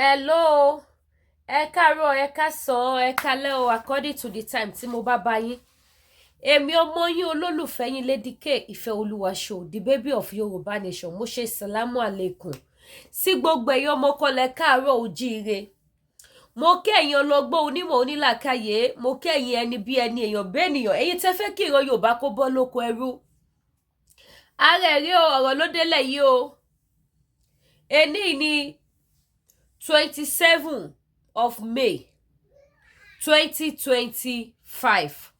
Hello, ẹ káàárọ̀, ẹ káàsán, ẹ kálẹ́ o, according to the time tí mo bá bá yín. Èmi ọmọ yín, olólùfẹ́ yín, Lady K Ìfẹ́ Olúwa Show, the baby of Yorùbá Nation. Mo ṣe salamu aleikum sí gbogbo ẹ̀yin ọmọ kọlẹ̀ káàárọ̀ ojíire. Mo kí ẹ̀yin ọlọ́gbọ́n, onímọ̀, onílàkàyè. Mo kí ẹ̀yin ẹni bí ẹni, èèyàn bẹ́ẹ̀ ènìyàn, ẹ̀yin tẹ́ fẹ́ kí ìran Yorùbá kó bọ́ lóko ẹrú. Ara ẹ̀rí ọ̀rọ̀ ló délẹ̀ yìí o. Èní ní 27 of May 2025,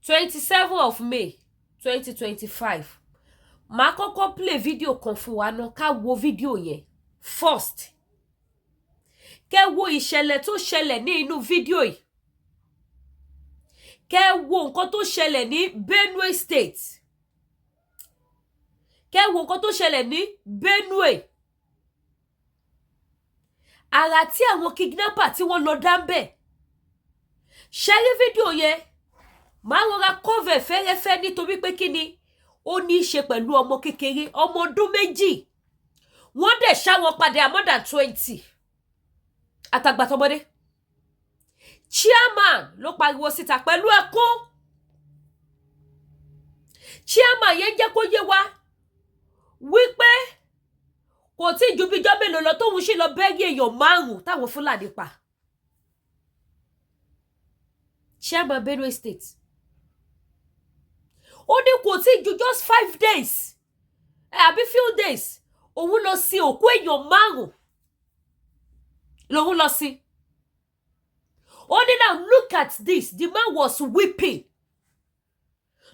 27 of May 2025. Màá kọ́kọ́ play fídíò kan fún wa náà, ká wo fídíò yẹn first, kẹ́ wo ìṣẹ̀lẹ̀ tó ṣẹlẹ̀ ní inú fídíò yìí, kẹ́ wo nǹkan tó ṣẹlẹ̀ ní Benue State, kẹ́ wo nǹkan tó ṣẹlẹ̀ ní Benue, àrà tí àwọn kidnapper tí wọ́n lọ dá ń bẹ̀. Ṣẹ́rí fídíò yẹn, màá rọra cover fẹ́rẹ́fẹ́, nítorí pé kí ni, ó ní í ṣe pẹ̀lú ọmọ kékeré, ọmọ ọdún 2. Wọ́n dẹ̀ ṣá wọn padà, more than 20, àtàgbàtọmọdé. Chairman ló pariwo síta pẹ̀lú ẹkún. Chairman yẹn jẹ́ kó yé wa wípé kò tí ì ju bíjọ́ mélòó lọ tóun ṣì lọ bury èèyàn márùn táwọn Fúlàní pa. Chairman Benue State, ó ní kò tí ì ju just 5 days àbí few days, òun lọ sí òkú èèyàn márùn lòun lọ sí. Ó ní, "Now look at this." The man was weeping.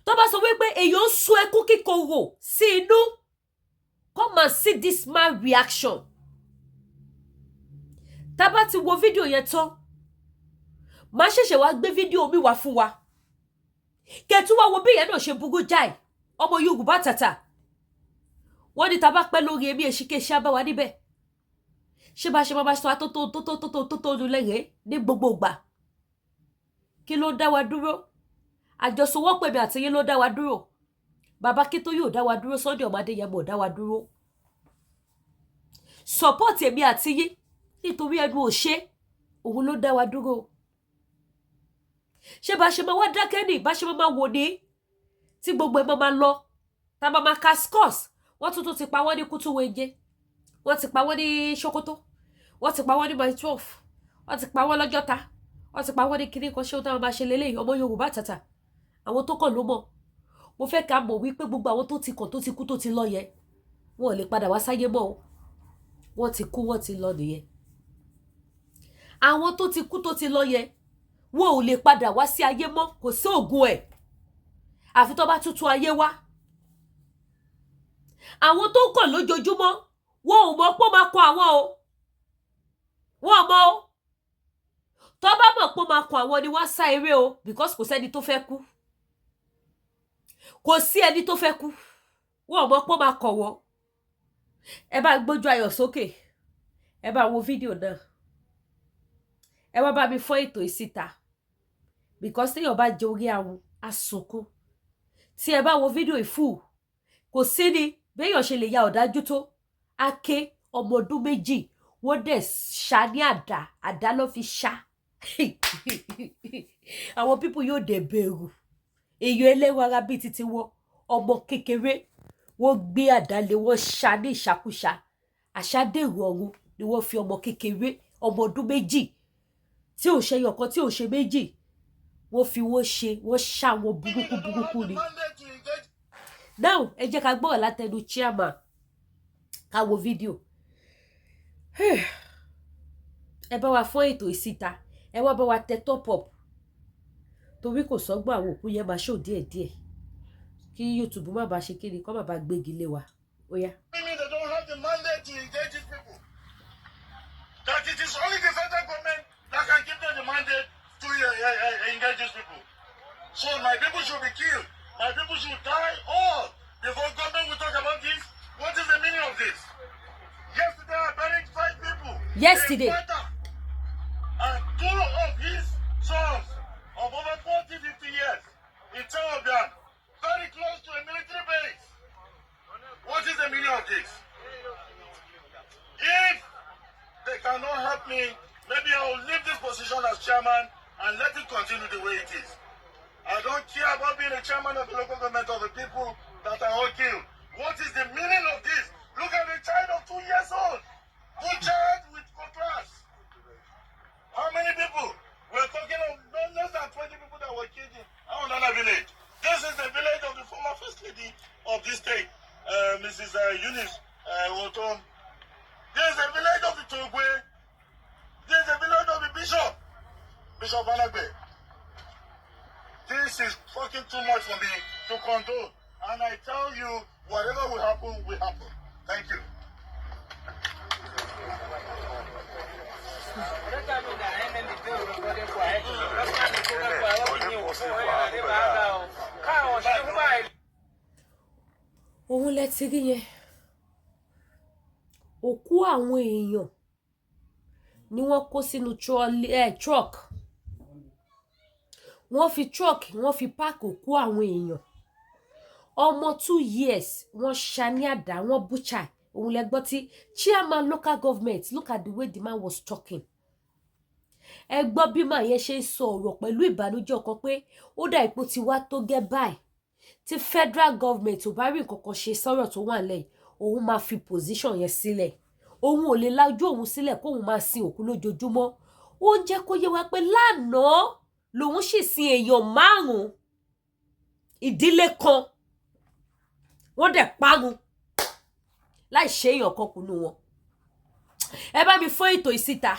Tó bá sọ wípé èèyàn ń sun ẹkún kíkorò sí inú, come and see this man reaction. Tá bá ti wo fídíò yẹn tán, màá ṣẹ̀ṣẹ̀ wá gbé fídíò mi wá fún wa, kẹtù wá wo bí ìyẹn náà ṣe burú jáì. Ọmọ Yorùbá tàtà, wọ́n ní tá bá pẹ́ lórí èmi, èsìkéṣí á bá wa níbẹ̀. Ṣé bá ṣe máa sọ atótó tó tó tó tó tó lẹ́rẹ̀ẹ́ ní gbogbo ìgbà? Kí ló dá wa dúró? Àjọsowọ́pọ̀ èmi àti yín ló dá wa dúró. Bàbá kí tó yóò dá wa dúró, Sunday ọmọ Adéyẹmọ ò dá wa dúró. Support èmi àti yín, nítorí ẹnu ò ṣe, òun ló dá wa dúró. Ṣé bá ṣe máa wá dákẹ́ ní, bá ṣe máa wò ní tí gbogbo ẹ̀ máa lọ, tá a máa máa ka scores? Wọ́n tún tún ti pa wọ́n ní Kútúwéjé, wọ́n ti pa wọ́n ní Sokoto, wọ́n ti pa wọ́n ní Mile 12, wọ́n ti pa wọ́n lọ́jọ́ta, wọ́n ti pa wọ́n ní kíní kan. Ṣé ó táwọn máa ṣe lélẹ́yìn? Ọmọ Yorùbá tàtà, àwọn tó kàn ló mọ̀. Mo fẹ́ ká mọ̀ wípé gbogbo àwọn tó ti kàn, tó ti kú, tó ti lọ yẹn, wọn ò lè padà wá sáyé mọ́ o. Wọ́n ti kú, wọ́n ti lọ nìyẹn. Àwọn tó ti kú, tó ti lọ yẹn, wọn ò lè padà wá sí ayé mọ́. Kò sí ògùn ẹ̀, àfi tó bá tuntun ayé wá. Àwọn tó ń kàn lójoojúmọ́, wọn ò mọ̀ pé ó máa kọ àwọn o. Wọn ò mọ̀ o. Tó bá mọ̀ pé ó máa kọ àwọn ni, wọ́n á sá eré o, because kò sẹ́ni tó fẹ́ kú, kò sí ẹni tó fẹ́ kú. Wọn ò mọ̀ pé ó máa kọ̀ wọ́n. Ẹ bá gbójú ayọ̀ sókè, ẹ bá wo fídíò náà, ẹ wá bá mi fọ́n ètò ìsíta, because téèyàn bá jẹ orí àwọn asunkún. Tí ẹ bá wo fídíò ìfú, kò sí ni béèyàn ṣe lè ya ọ̀dájú tó ake. Ọmọ ọdún 2, wọ́n dẹ̀ ṣá ní àdá, àdá ló fi ṣá. Àwọn people yóò dẹ̀ bẹ̀rù èèyàn ẹlẹ́wọ̀n ara bíi títí wọn. Ọmọ kékeré, wọ́n gbé àdá lé, wọ́n ṣá ní ìṣàkúṣà, àṣàdèrò ọ̀run ni wọ́n fi ọmọ kékeré, ọmọ ọdún 2, tí ò ṣe yọ̀kan, tí ò ṣe méjì, wọ́n fi wọ́n ṣe, wọ́n ṣá wọn burúkú burúkú ni. Now, ẹ jẹ́ ká gbọ́rọ̀ látẹnu chairman, ká wo fídíò. Ẹ bá wa fọ́n ètò ìsíta, ẹ wá bá wa tẹ top up, torí kò sọ́gbọ́n, àwọn òkú yẹn máa ṣò díẹ̀díẹ̀, kí YouTube má bàa ṣe kíni, kọ́ má bàa gbégi lé wa. Ó yá. Meaning they don't have the mandate to engage these people. That it is only the federal government that can give them the mandate to engage these people. So my people should be killed. My people should die all before government will talk about this. What is the meaning of this? Yesterday I buried five people. Yesterday. A father and two of his sons of over 40, 50 years in Teobian, very close to a military base. What is the meaning of this? If they can cannot help me, maybe I will leave this position as chairman and let it continue the way it is. I don't care about being a chairman of the local government of the people that are all killed. What is the meaning of this? Look at a child of 2 years old, butchered with cutlass. How many people? We're talking of no less than 20 people that were killed in Ahunana village. This is the village of the former first lady of this state, Mrs. Eunice Ortom. This is the village of the Togwe. This is the village of the bishop, Bishop Anagbe. This is fucking too much for me to condone. And I tell you, whatever will happen, will happen. Thank you. Òun lẹ ti rí yẹn. Òkú àwọn èèyàn ni wọ́n kó sínú truck. Wọ́n fi truck, wọ́n fi pack òkú àwọn èèyàn. Ọmọ 2 years, wọ́n ṣá ní àdá, wọ́n butcher. Òun lẹ gbọ́ tí chairman local government. Look at the way the man was talking. Ẹ gbọ́ bí màá yẹn ṣe ń sọ ọ̀rọ̀ pẹ̀lú ìbànújẹ́ ọkàn pé ó dà ipò tí wá tó gẹ́ báyìí. Tí federal government ò bá rí nǹkan kan ṣe sọ́rọ̀ tó wà nílẹ̀ yìí, òun máa fi position yẹn sílẹ̀. Òun ò lè lajú òun sílẹ̀ kóun máa sin òkú lójoojúmọ́. Ó ń jẹ́ kó yé wa pé lánàá lòun sì sin èèyàn márùn-ún, ìdílé kan, wọ́n dẹ̀ parun láì ṣe èèyàn kan kùnú wọn. Ẹ bá mi fún ètò ìsíta.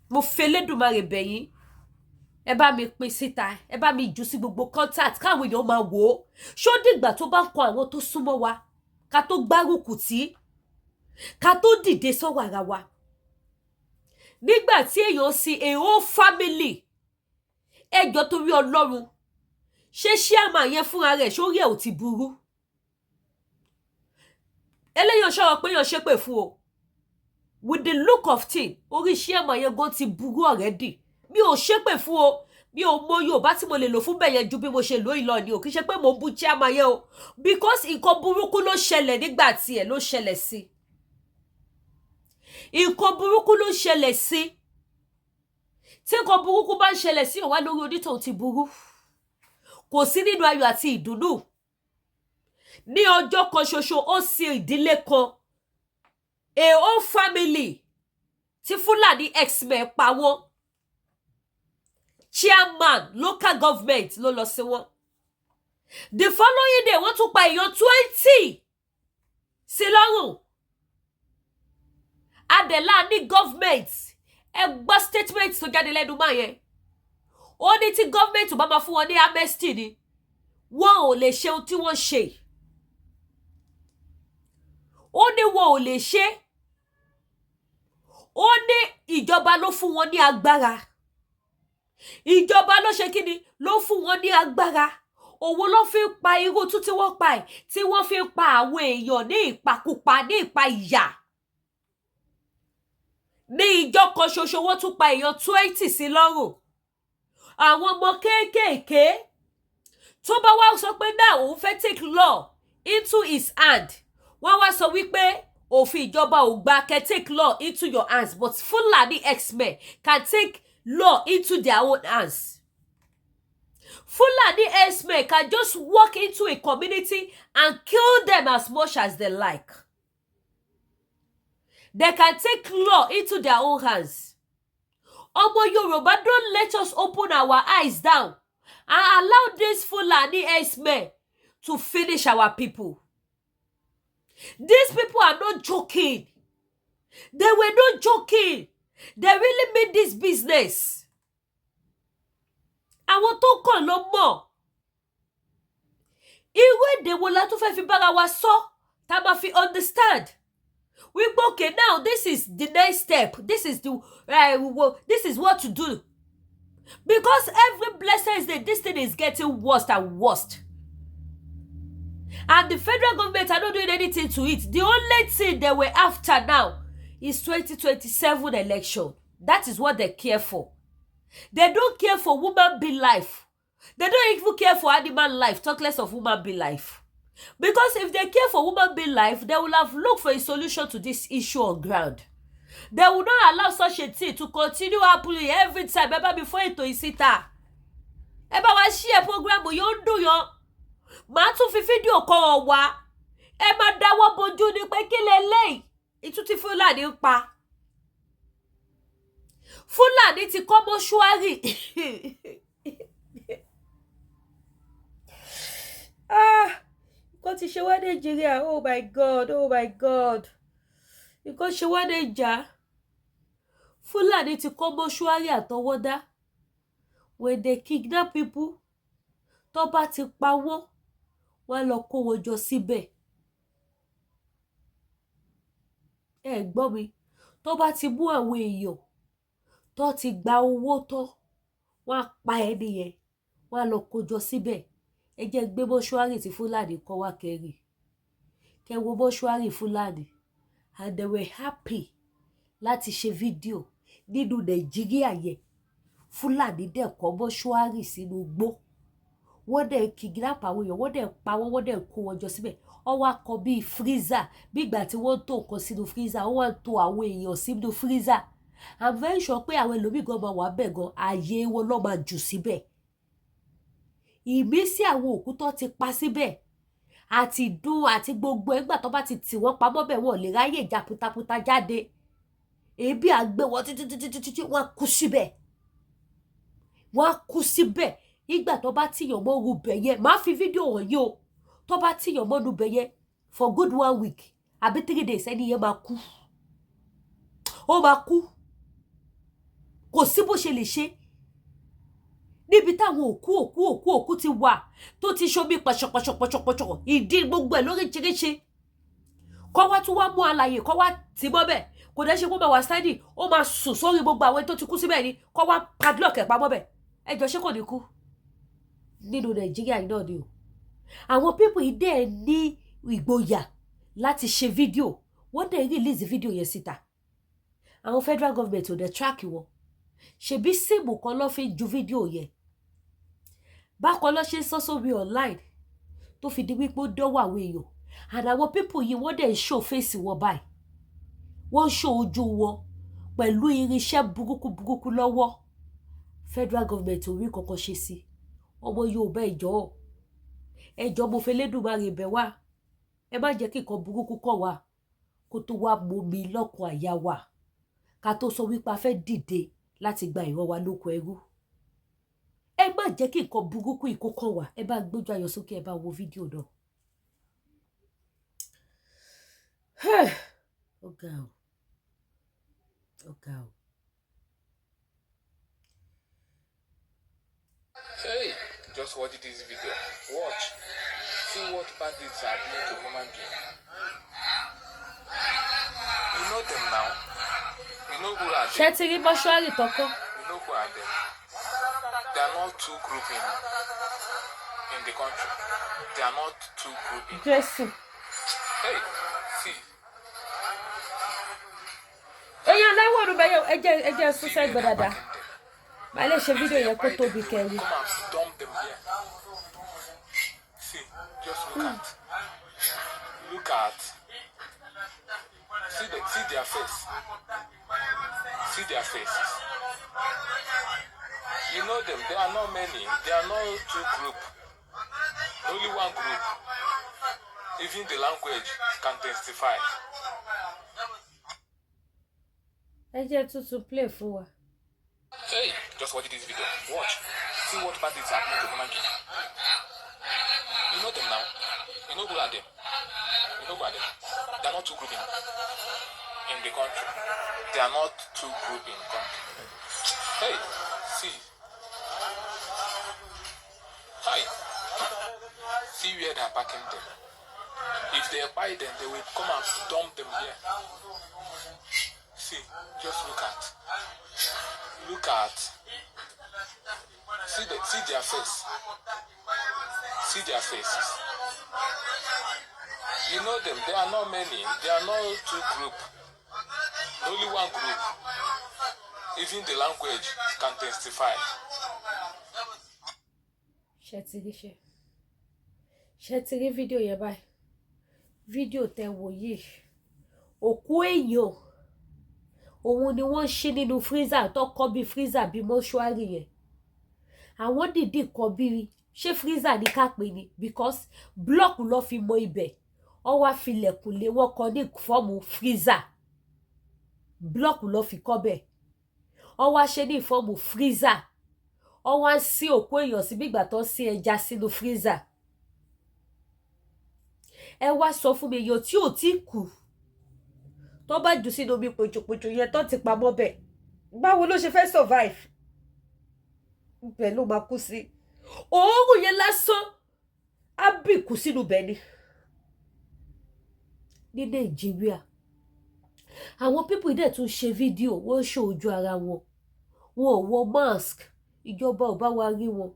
Mo fi Elédùmarè bẹ̀ yín, ẹ bá mi pín síta, ẹ bá mi jù sí gbogbo contact káwọn èèyàn máa wò ó. Ṣó dìgbà tó bá ń kọ àwọn tó súnmọ́ wa ká tó gbárùkù tí, ká tó dìde sọ́wọ́ ara wa? Nígbà tí èèyàn sin a whole family, ẹjọ́, torí Ọlọ́run, ṣé ṣíàmà yẹn fúnra rẹ̀ sórí ẹ̀ ò ti burú? Eléyìí ṣọ̀rọ̀ pé èèyàn ṣépè fún o. With the look of thing, orí ṣíàmà yẹn gan ti burú already. Mi ò ṣépè fún o. Mi ò mọ Yorùbá tí mo lè lò fún bẹ́ẹ̀ yẹn ju bí mo ṣe lò ó lọ ni o. Kì í ṣe pé mò ń bú chairman yẹn o, because nǹkan burúkú ló ṣẹlẹ̀ nígbà tiẹ̀, ló ṣẹlẹ̀ sí. Nǹkan burúkú ló ṣẹlẹ̀ sí. Tí nǹkan burúkú bá ń ṣẹlẹ̀ sí òwá lórí, onítọ̀hún ti burú. Kò sí nínú ayọ̀ àti ìdùnnú. Ní ọjọ́ kan ṣoṣo, ó sin ìdílé kan, a whole family, tí Fúlàní herdsmen pa wọ́n. Chairman local government ló lọ sí wọn. The following day, wọ́n tún pa èèyàn 20 sí lọ́rùn. Adela ní government. Ẹ gbọ́ statement tó jáde lẹ́nu máa yẹn. Ó ní tí government ò bá máa fún wọn ní amnesty ni, wọn ò lè ṣe ohun tí wọ́n ṣe. Ó ní wọn ò lè ṣe. Ó ní ìjọba ló fún wọn ní agbára. Ìjọba ló ṣe kíni, ló fún wọn ní agbára. Òun ló fi ń pa irú tún tí wọ́n pa ẹ̀, tí wọ́n fi ń pa àwọn èèyàn ní ìpakúpa, ní ìpa ìyà. Ní ìjọ kan ṣoṣo, wọ́n tún pa èèyàn 20 sí lọ́rùn, àwọn ọmọ kéékèèké. Tó bá wá sọ pé náà òun fẹ́ take law into his hand, wọ́n wá sọ wípé òfin ìjọba ò gbà kẹ́ take law into your hands, but Fulani herdsmen can take law into their own hands. Fulani herdsmen can just walk into a community and kill them as much as they like. They can take law into their own hands. Ọmọ Yorùbá, don't let us open our eyes down and allow these Fulani herdsmen to finish our people. These people are not joking. They were not joking. They really mean this business. Àwọn tó kàn ló mọ̀. Irú èdè wo la tún fẹ́ fi bára wa sọ tá a máa fi understand wípé, okay, now this is the next step, this is what to do? Because every blessed day, this thing is getting worse and worse, and the federal government are not doing anything to it. The only thing they were after now is 2027 election. That is what they care for. They don't care for human being life. They don't even care for animal life, talk less of human being life. Because if they care for human being life, they will have looked for a solution to this issue on ground. They will not allow such a thing to continue happening every time. Ẹ bá mi fún ètò yìí síta, ẹ bá wa share program yóò ń dùn yan. Màá tún fi fídíò kan hàn wá, ẹ máa dáwọ́ bojú ni pé kí leléyìí? Ìtú tí Fúlàní ń pa, Fúlàní ti kọ́ mọ́ṣúárì. Ah, nǹkan ti ṣe wá Nàìjíríà. Oh my God, oh my God, nǹkan ṣe wá Nàìjà. Fúlàní ti kọ́ mọ́ṣúárì àtọwọ́dá. When they kidnap people, tó bá ti pa wọ́n, wọ́n á lọ kó wọn jọ síbẹ̀. Ẹ gbọ́ mi, tó bá ti mú àwọn èèyàn tó ti gba owó tán, wọ́n á pa ẹni yẹn, wọ́n á lọ kó jọ síbẹ̀. Ẹ jẹ́ gbé mọ́ṣúárì tí Fúlàní kọ́ wá kẹrì, kẹ wo mọ́ṣúárì Fúlàní. And they were happy láti ṣe fídíò nínú Nàìjíríà yẹn. Fúlàní dẹ̀ kọ́ mọ́ṣúárì sínú igbó, wọ́n dẹ̀ kidnap àwọn èèyàn, wọ́n dẹ̀ pa wọ́n, wọ́n dẹ̀ kó wọn jọ síbẹ̀. Wọ́n wá kọ́ bíi freezer, bí ìgbà tí wọ́n tó nǹkan sínú freezer, wọ́n wá tó àwọn èèyàn sínú freezer. I'm very sure pé àwọn ẹlòmíì gan máa wà bẹ́ẹ̀ gan, ààyè wọn lọ́ máa jù síbẹ̀. Ìmísí àwọn òkú tó ti pa síbẹ̀ àti dùn àti gbogbo ẹgbà tó bá ti tì wọ́n pamọ́ bẹ̀, wọ́n lè ráyè jà putaputa jáde. Èébì àgbẹ̀ wọn títí títí títí, wọ́n kú síbẹ̀, wọ́n á kú síbẹ̀. Nígbà tó bá tìyàn mọ́ rúbẹ̀ yẹn, máa fi fídíò hàn yín o, tó bá tìyàn mọ́ rúbẹ̀ yẹn for good one week àbí 3 days, ẹni yẹn máa kú, ó máa kú. Kò sí bó ṣe lè ṣe níbi táwọn òkú òkú òkú òkú ti wà, tó ti ṣomi pọ̀ṣọ̀pọ̀ṣọ̀pọ̀ṣọ̀pọ̀ṣọ̀, ìdí gbogbo ẹ̀ lóríṣiríṣi. Kọ́ wá tún wá mú alàyè, kọ́ wá tì mọ́ bẹ̀. Kò dẹ́ ṣe kó máa wà steady, ó máa sùn sórí gbogbo àwọn tó ti kú síbẹ̀ ni. Kọ́ wá padlock ẹ̀ pamọ́ bẹ̀. Ẹ jọ, ṣé kò ní kú? Nínú Nàìjíríà yìí náà ni o. Àwọn people yìí dẹ̀ ní ìgboyà láti ṣe fídíò, wọ́n dẹ̀ release fídíò yẹn síta. Àwọn federal government ò dẹ̀ track wọn. Ṣebí SIM kan ló fi ju fídíò yẹn, bákan ló ṣe ń sọ sórí online, tó fi di wípé ó dọ́wọ́ àwọn èèyàn. And àwọn people yìí, wọ́n dẹ̀ ń show face wọn báyìí, wọ́n ń show ojú wọn pẹ̀lú irinṣẹ́ burúkú burúkú lọ́wọ́. Federal government ò rí kankan ṣe sí. Ọmọ Yorùbá, ẹ jọ̀ọ́, ẹ jọ̀ọ́, mo fẹ́ lẹ́dùnmarè bẹ̀ wá, ẹ má jẹ́ kí nǹkan burúkú kọ̀ wá kó tó wá momi lọ́kàn àyà wa, ká tó sọ wípé a fẹ́ dìde láti gba ìran wa lóko ẹrú. Ẹ má jẹ́ kí nǹkan burúkú ìkó kàn wá. Ẹ bá gbójú ayọ̀ sókè, ẹ bá wo fídíò náà. Ó ga o, ó ga o. Hey, just watch this video. Watch. See what bandits are doing to human beings. You know them now. You know who are Ṣé them. ti rí mọ́ṣúárì tọkọ? You know who are them. They are not two group in the country. They are not two group in. Jésù. Hey, see. Èèyàn láwọn ọdún bẹ́ẹ̀, ẹ jẹ́ sún See where sẹ́gbẹ̀ẹ́ they are dáadáa. packing them. Màá lè ṣe If fídíò they yẹn kó buy them, tóbi they will kẹrin. come and dump them here. See, just look at. Look at. See their face. See their faces. You know them. There are not many. There are not two group. Only one group. Even the language can testify. Ẹ jẹ́ tuntun play fún wa. Hey, just watch this video. Watch. See what bandits are doing to human beings. You know them now. You know who are them. You know who are them. They are not two group in the country. They are not two group in country. Hey, see. Hi. See where they are packing them. If they buy them, they will come and dump them here. See, just look at. Look at. See their face. See their faces. You know them. There are not many. There are not two group. Only one group. Even the language can testify. Ṣé ti rí ṣe ti rí fídíò yẹn báyìí? Fídíò tẹ wò yìí, òkú èèyàn. Òun ni wọ́n ṣí nínú freezer tó kọ́ bí freezer, bí mọ́ṣúárì yẹn. Àwọn dìídì kọ́ bí, ṣé freezer ní ká pè ní? Because block ló fi mọ ibẹ̀, wọ́n wá filẹ̀kùn lé, wọ́n kọ́ ní form freezer. Block ló fi kọ́ bẹ́ẹ̀, wọ́n wá ṣe ní form freezer. Wọ́n wá sí òkú èèyàn sí bí ìgbà tó ń sí ẹja sínú freezer. Ẹ wá sọ fún mi, èèyàn tí ò tí kú, tó bá jù sínú omi pòjòpòjò yẹn tó ti pamọ́ bẹ̀, báwo ló ṣe fẹ́ survive? Ibẹ̀ ló máa kú sí. Òórùn yẹn lásán á bì kú sínú bẹ̀ ni. Ní Nàìjíríà, àwọn people dẹ̀ tún ṣe fídíò, wọ́n ṣe ojú ara wọn, wọn ò wọ mask. Ìjọba ò bá wa rí wọn.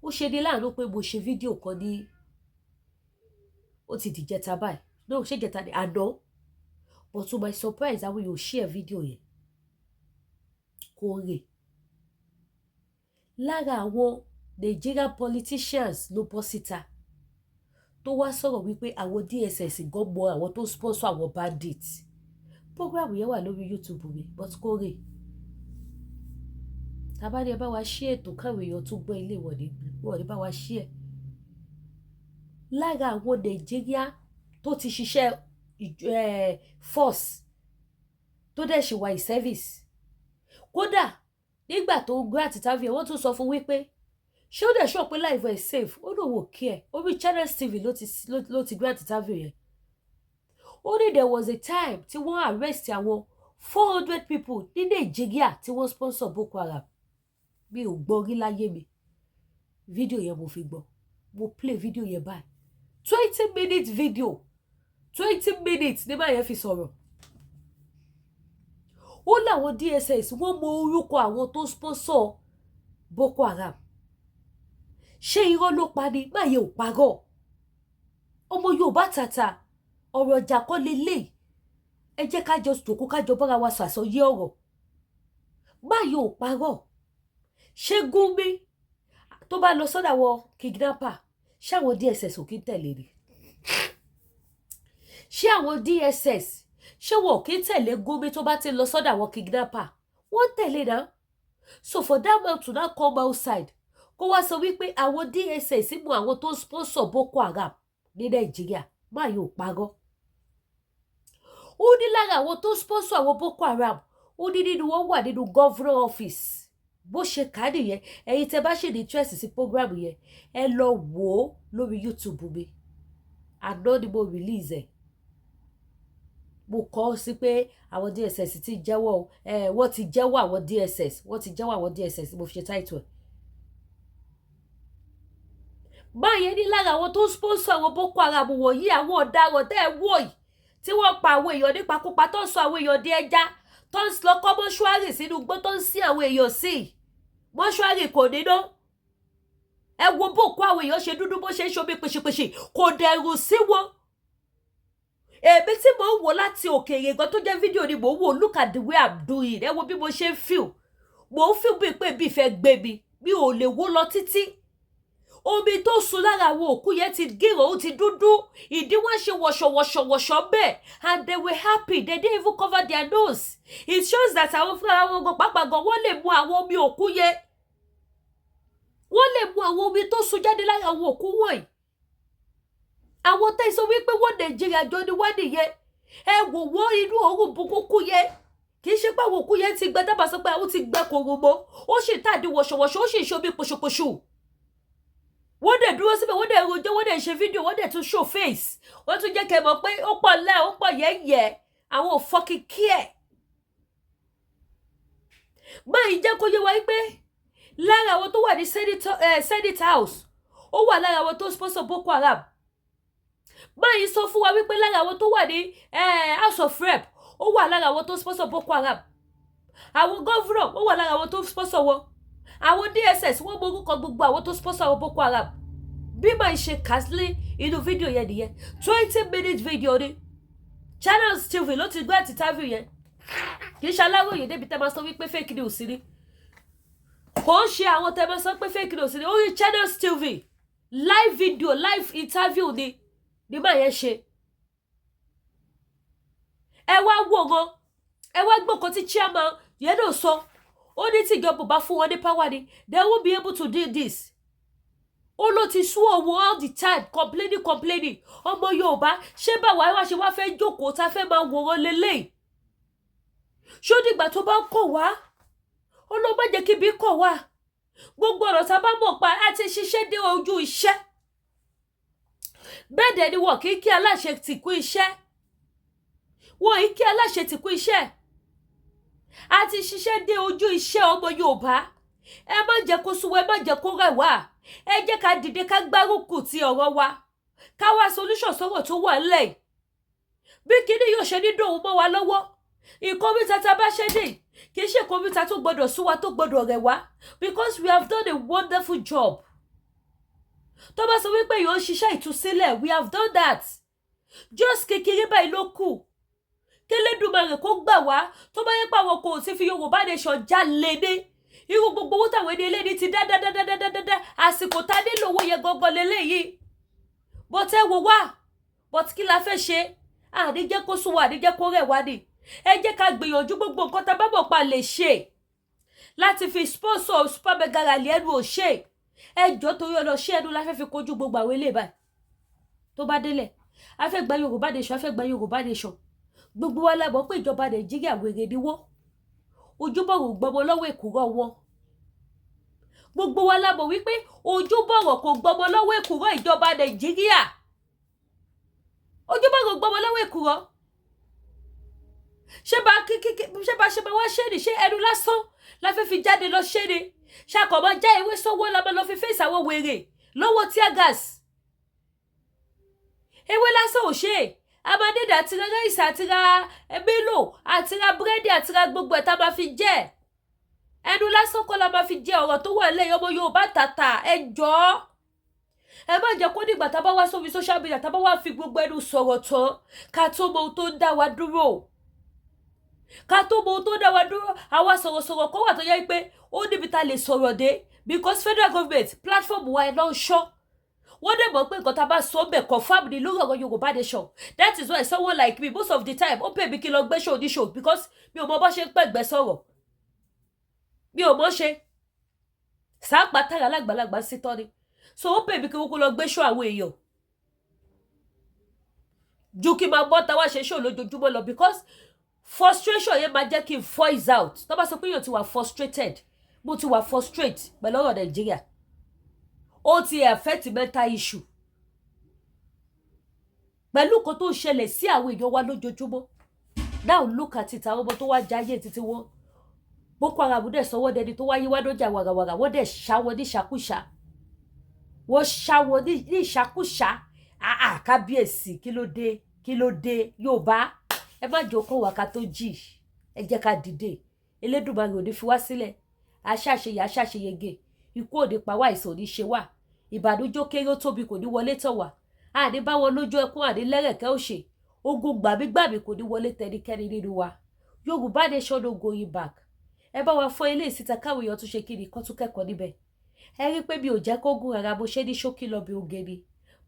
Ó ṣe ní láàánú pé mo ṣe fídíò kan ní, ó ti dìjẹta báyìí, no, ṣé jẹta ni, àná. But to my surprise, àwọn èèyàn share fídíò yẹn, kò rè. Lára àwọn Nigerian politicians ló bọ́ síta tó wá sọ̀rọ̀ wípé àwọn DSS gan mọ àwọn tó sponsor àwọn bandits. Program yẹn wà lórí YouTube mi, but kò rè. Tàbá ní ẹ bá wa ṣí ètò káwọn èèyàn tún gbọ́ ilé wọn ní, wọn ní bá wa ṣí ẹ̀. Lára àwọn Nàìjíríà tó ti ṣiṣẹ́ force, tó dẹ̀ ṣì wà in service, kódà nígbà tó ń grant interview, wọ́n tún sọ fún wípé ṣé ó dẹ̀ sọ pé life ẹ̀ safe? Ó lóun ò kí ẹ̀. Orí Channels TV ló ti grant interview yẹn. Ó ní there was a time tí wọ́n arrest àwọn 400 people ní Nàìjíríà tí wọ́n sponsor Boko Haram. Mi ò gbọ́ rí láyé mi. Fídíò yẹn mo fi gbọ́. Mo play fídíò yẹn báyìí, 20 minutes video, 20 minutes ní báyẹn fi sọ̀rọ̀. Ó láwọn DSS, wọ́n mọ orúkọ àwọn tó sponsor Boko Haram. Ṣé irọ́ ló pa ni? Máyé ò parọ́. Ọmọ Yorùbá tàtà, ọ̀rọ̀ ìjà kọ́ lélẹ̀. Ẹ jẹ́ ká jọ jòkó, ká jọ bára wa sàsọyé ọ̀rọ̀. Máyé ò parọ́. Ṣé Gúnmi tó bá lọ sọ́dọ̀ àwọn kidnapper, ṣé àwọn DSS ò kí ń tẹ̀lé ni? Ṣé àwọn DSS, ṣé wọn ò kí ń tẹ̀lé Gúnmi tó bá ti lọ sọ́dọ̀ àwọn kidnapper? Wọ́n tẹ̀lé náà. So for that man to now come outside, kó wá sọ wípé àwọn DSS mú àwọn tó ń sponsor Boko Haram ní Nàìjíríà, máa yóò parọ́. Ó ní lára àwọn tó sponsor àwọn Boko Haram, ó ní nínú wọn wà nínú governor office. Bó ṣe kà á nìyẹn. Ẹ̀yin tẹ́ bá ṣe ní interest sí program yẹn, ẹ lọ wò ó lórí YouTube mi. Àná ni mo release ẹ̀. Mo kọ ọ́ sí pé àwọn DSS ti jẹ́wọ́ ẹ, wọ́n ti jẹ́wọ́ àwọn DSS, wọ́n ti jẹ́wọ́ àwọn DSS. Mo fi ṣe title ẹ̀ báyẹn. Ní lára àwọn tó ń sponsor àwọn Boko Haram wọ̀nyí, àwọn ọ̀daràn tẹ́ ẹ wò yìí, tí wọ́n pa àwọn èèyàn nípakúpa, tó ń sọ àwọn èèyàn di ẹja, tó ń lọ kọ́ mọ́ṣúárì sínú igbó, tó ń sin àwọn èèyàn sí mọ́ṣúárì, kò níná. Ẹ wo bó kó àwọn èèyàn ṣe dúdú, bó ṣe ń ṣomi pèsèpèsè, kò dẹ̀rù sí wọn. Èmi tí mò ń wò láti òkèèrè gan, tó jẹ́ fídíò ni mò ń wò, look at the way I'm doing. Ẹ wo bí mo ṣe ń feel. Mò ń feel bíi pé bí fẹ́ gbé mi, mi ò lè wó lọ títí. Omi tó sun lára àwọn òkú yẹn ti gírò, ó ti dúdú, ìdí wọn ṣe wọ̀ṣọ̀wọ̀ṣọ̀wọ̀ṣọ̀ bẹ́ẹ̀, and they were happy. They didn't even cover their nose. It shows that àwọn fúnra wọn gan pàápàá gan, wọ́n lè mu àwọn omi òkú yẹn, wọ́n lè mu àwọn omi tó sun jáde lára àwọn òkú wọ̀nyí. Àwọn tẹ́ sọ wípé wọ́n Nàìjíríà jọ ni wọ́n nìyẹn. Ẹ wò wọ́n, inú òórùn burúkú yẹn. Kì í ṣe pé àwọn òkú yẹn ti gbẹ, dábàá sọ pé àwọn ti gbẹ kòrò mọ́, ó sì tàdí wọ̀ṣọ̀wọ̀ṣọ̀, ó sì ṣomi pòṣùpòṣù. Wọ́n dẹ̀ dúró síbẹ̀, wọ́n dẹ̀ rojọ́, wọ́n dẹ̀ ṣe fídíò, wọ́n dẹ̀ tún show face, wọ́n tún jẹ́ kẹ́ mọ̀ pé ó pọ̀ lẹ́, ó pọ̀ yẹ́yẹ́. Àwọn ò fucking care. Báyìí jẹ́ kó yé wa pé lára àwọn tó wà ní Senate House, ó wà lára àwọn tó sponsor Boko Haram. Báyìí sọ fún wa wípé lára àwọn tó wà ní House of Rep, ó wà lára àwọn tó sponsor Boko Haram. Àwọn governor, ó wà lára àwọn tó sponsor wọn. Àwọn DSS, wọ́n mọ orúkọ gbogbo àwọn tó sponsor àwọn Boko Haram. Bí màá ṣe kà sí inú fídíò yẹn nìyẹn. 20 minute video ni. Channels TV ló ti gbé àti interview yẹn. Kì í ṣe Aláròyè débi tẹ́ máa sọ wípé fake news ni. Kò ń ṣe àwọn tẹ́ máa sọ pé fake news ni. Orí Channels TV, live video, live interview ni màá yẹn ṣe. Ẹ wá wòran, ẹ wá gbọ́ nǹkan tí chairman yẹn náà sọ. Ó ní tí ìjọba bá fún wọn ní power ni, they won't be able to do this. Ó ló ti sú òun, all the time complaining, complaining. Ọmọ Yorùbá, ṣé báwa wá ṣe wá fẹ́ jókòó tá a fẹ́ máa wòran lélẹ́yìí? Ṣó dìgbà tó bá ń kọ̀ wá? Ó ló má jẹ́ kí ibi kọ̀ wá. Gbogbo ọ̀rọ̀ tá a bá mọ̀ pa á ti ṣiṣẹ́ dé ojú iṣẹ́. Bẹ́ẹ̀ dẹ̀ ni wọ́n kì í kí aláṣẹ tìkú iṣẹ́, wọ́n kì í kí aláṣẹ tìkú iṣẹ́. A ti ṣiṣẹ́ dé ojú iṣẹ́. Ọmọ Yorùbá, ẹ má jẹ́ kó sú wa, ẹ má jẹ́ kó rẹ̀ wá. Ẹ jẹ́ ká dìde, ká gbárùkù ti ọ̀rọ̀ wa, ká wá solution sọ̀rọ̀ tó wà ńlẹ̀ yìí, bí kinní yóò ṣe ní dòun mọ́ wa lọ́wọ́. Ìkọ́mítà tá a bá ṣe dé, kì í ṣe kọ́mítà tó gbọdọ̀ sú wa, tó gbọdọ̀ rẹ̀ wá, because we have done a wonderful job. Tó bá sọ wípé yóò ń ṣiṣẹ́ ìtúsílẹ̀, we have done that. Just kékeré báyìí ló kù kélédùmarè kó gbà wá. Tó bá yẹ pé àwọn kò sí fi Yorùbá Nation já lé ní irú gbogbo owó táwọn ẹni eléyìí ti dá dá dá dá dá dá dá, àsìkò tá a nílò owó yẹn gangan lélẹ́yìí. But ẹ wò wá, but kí la fẹ́ ṣe? Àní jẹ́ kó sún wa, àní jẹ́ kó rẹ̀ wá ni. Ẹ jẹ́ ká gbìyànjú gbogbo nǹkan tá a bá mọ̀ pa lè ṣe láti fi sponsor super mega rally. Ẹnu ò ṣe, ẹ jọ, torí ọlọ ṣé ẹnu la fẹ́ fi kojú gbogbo àwọn eléyìí báyìí? Tó bá délẹ̀, a fẹ́ gba Yorùbá Nation, a fẹ́ gba Yorùbá Nation. Gbogbo wa la mọ̀ pé ìjọba Nàìjíríà, wèrè ni wọ́n, ojúbọ̀rọ̀ gbọmọ lọ́wọ́ èkúrọ̀ wọn. Gbogbo wa la mọ̀ wípé ojúbọ̀rọ̀ kò gbọmọ lọ́wọ́ èkúrọ̀ ìjọba Nàìjíríà, ojúbọ̀rọ̀ gbọmọ lọ́wọ́ èkúrọ̀. Ṣé bá kí ṣé bá ṣe máa wá ṣé ni? Ṣé ẹnu lásán la fẹ́ fi jáde lọ ṣé ni? Ṣàkọ̀mọ́ já ewé sọ́wọ́ la máa lọ fi fèsì àwọn wèrè lọ́wọ́ tear gas? Ewé lásán ò ṣe é. A máa nídìí àti ra rice, àti ra Milo, àti ra búrẹ́dì, àti ra gbogbo ẹ̀ tá a máa fi jẹ. Ẹnu lásán kọ́ la máa fi jẹ ọ̀rọ̀ tó wà lẹ́yìn. Ọmọ Yorùbá tàtà, ẹ jọ̀ọ́, ẹ má jẹ́ kó dìgbà tá a bá wá sórí social media, tá a bá wá fi gbogbo ẹnu sọ̀rọ̀ tán, ká tó mọ ohun tó ń dá wa dúró, ká tó mọ ohun tó ń dá wa dúró. Àwa sọ̀rọ̀sọ̀rọ̀ kó wà tó yẹ pé ó níbi tá a lè sọ̀rọ̀ dé, because federal government platform wa ẹ̀ lọ́ ń ṣọ́. Wọ́n dẹ̀ mọ̀ pé nǹkan tá a bá sọ bẹ̀, confam ni lórí ọ̀rọ̀ Yorùbá Nation. That is why someone like me, most of the time, ó pè mí kí n lọ gbé show ní show, because mi ò mọ bó ṣe ń pẹ̀gbẹ́ sọ̀rọ̀, mi ò mọ̀ ṣe sáàpà tààrà lágbàlagbà sí tọ́ ni. So ó pè mí kí wọ́n kó lọ gbé show àwọn èèyàn ju kí n máa bọ́ táwa ṣe show lójoojúmọ́ lọ, because frustration yẹn máa jẹ́ kí n voice out. Tó bá sọ pé èèyàn ti wà frustrated, mo ti wà frustrate pẹ̀lú ọ̀rọ̀ Nàìjíríà. Ó ti affect mental issue pẹ̀lú nǹkan tó ń ṣẹlẹ̀ sí àwọn èèyàn wa lójoojúmọ́. Now look at it, àwọn ọmọ tó wá jáyé títí wọn, Boko Haram dẹ̀ sọ wọ́n dẹni tó wáyé wá lọ́jà wàràwàrà. Wọ́n dẹ̀ ṣá wọn ní ṣàkúṣà, wọ́n ṣá wọn ní ìṣàkúṣà. Àà, kábíyèsí, kí ló dé? Kí ló dé? Yorùbá, ẹ má jẹ́ kó wà ká tó jì. Ẹ jẹ́ ká dìde. Elédùmarè ò ní fi wá sílẹ̀. Aṣáṣeyẹ, aṣáṣeyege. Ikú ò ní pa wá, àìsàn ò ní ṣe wá, ìbànújẹ́ kéré ó tóbi kò ní wọlé tọ̀ wá. Àní bá wọn lójú ẹkún, àní lẹ́rẹ̀kẹ́ òṣè. Ogun gbàmígbàmí kò ní wọlé tẹnikẹ́ni nínú wa. Yorùbá Nation, no going back. Ẹ bá wa fọ́ ilé ìsìta káwọn èèyàn tún ṣe kí ni kó tún kẹ́kọ̀ọ́ níbẹ̀. Ẹ rí pé mi ò jẹ́ kó gùn rárá, bó ṣe ní ṣókí lọ bí oge ni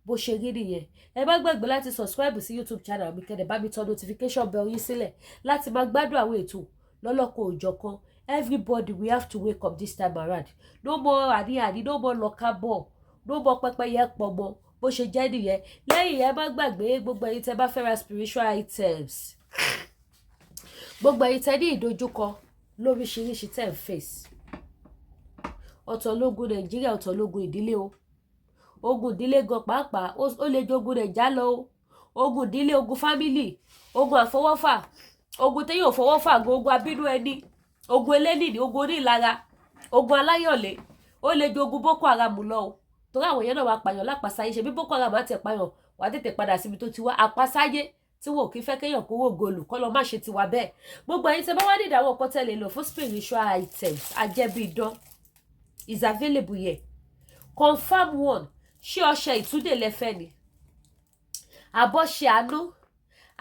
bó ṣe rí nìyẹn. Ẹ má gbàgbé láti subscribe sí YouTube channel mi, kẹ́dẹ̀ bá mi tọ notification bell yín sílẹ̀ láti máa gbádùn àwọn ètò lọ́lọ́kan òjọ̀kan. Everybody, we have to wake up this time around. No more àní-àní, no more lọ́kàbọ̀, no more pẹ́pẹ́yẹ pọ̀ mọ́. Bó ṣe jẹ́ nìyẹn. Lẹ́yìn, ẹ má gbàgbé, gbogbo ẹ̀yin tẹ́ bá fẹ́ ra spiritual items, gbogbo ẹ̀yin tẹ́ ní ìdojúkọ lóríṣiríṣi tẹ́ ń face, ọ̀tọ̀ lógun Nàìjíríà, ọ̀tọ̀ lógun ìdílé o. Ogun ìdílé gan pàápàá, ó lè jogun Nàìjà lọ o. Ogun ìdílé, ogun family, ogun àfọwọ́fà, ogun téyàn ò fọwọ́fà gan, ogun abínú ẹni, ogun elénìní, ogun onílara, ogun aláyọ̀lé, ó lè jogun Boko Haram lọ o, torí àwọn yẹn náà wàá pààyàn lápasáyé. Ṣe bí Boko Haram á tẹ̀ pààyàn, wàá tètè padà síbi tó ti wá. Àpasáyé tí wọn ò kí fẹ́ kéèyàn kówó gòlù kọ́ lọ má ṣe tiwa bẹ́ẹ̀. Gbogbo ẹ̀yin tẹ́ bá wá nídìí àwọn nǹkan tẹ́ lè lò fún spiritual items, ajẹ́bí idán is available here. Confirm one. Ṣé ọṣẹ ìtúndè lẹ́fẹ́ ni, àbọ̀ṣe àánú,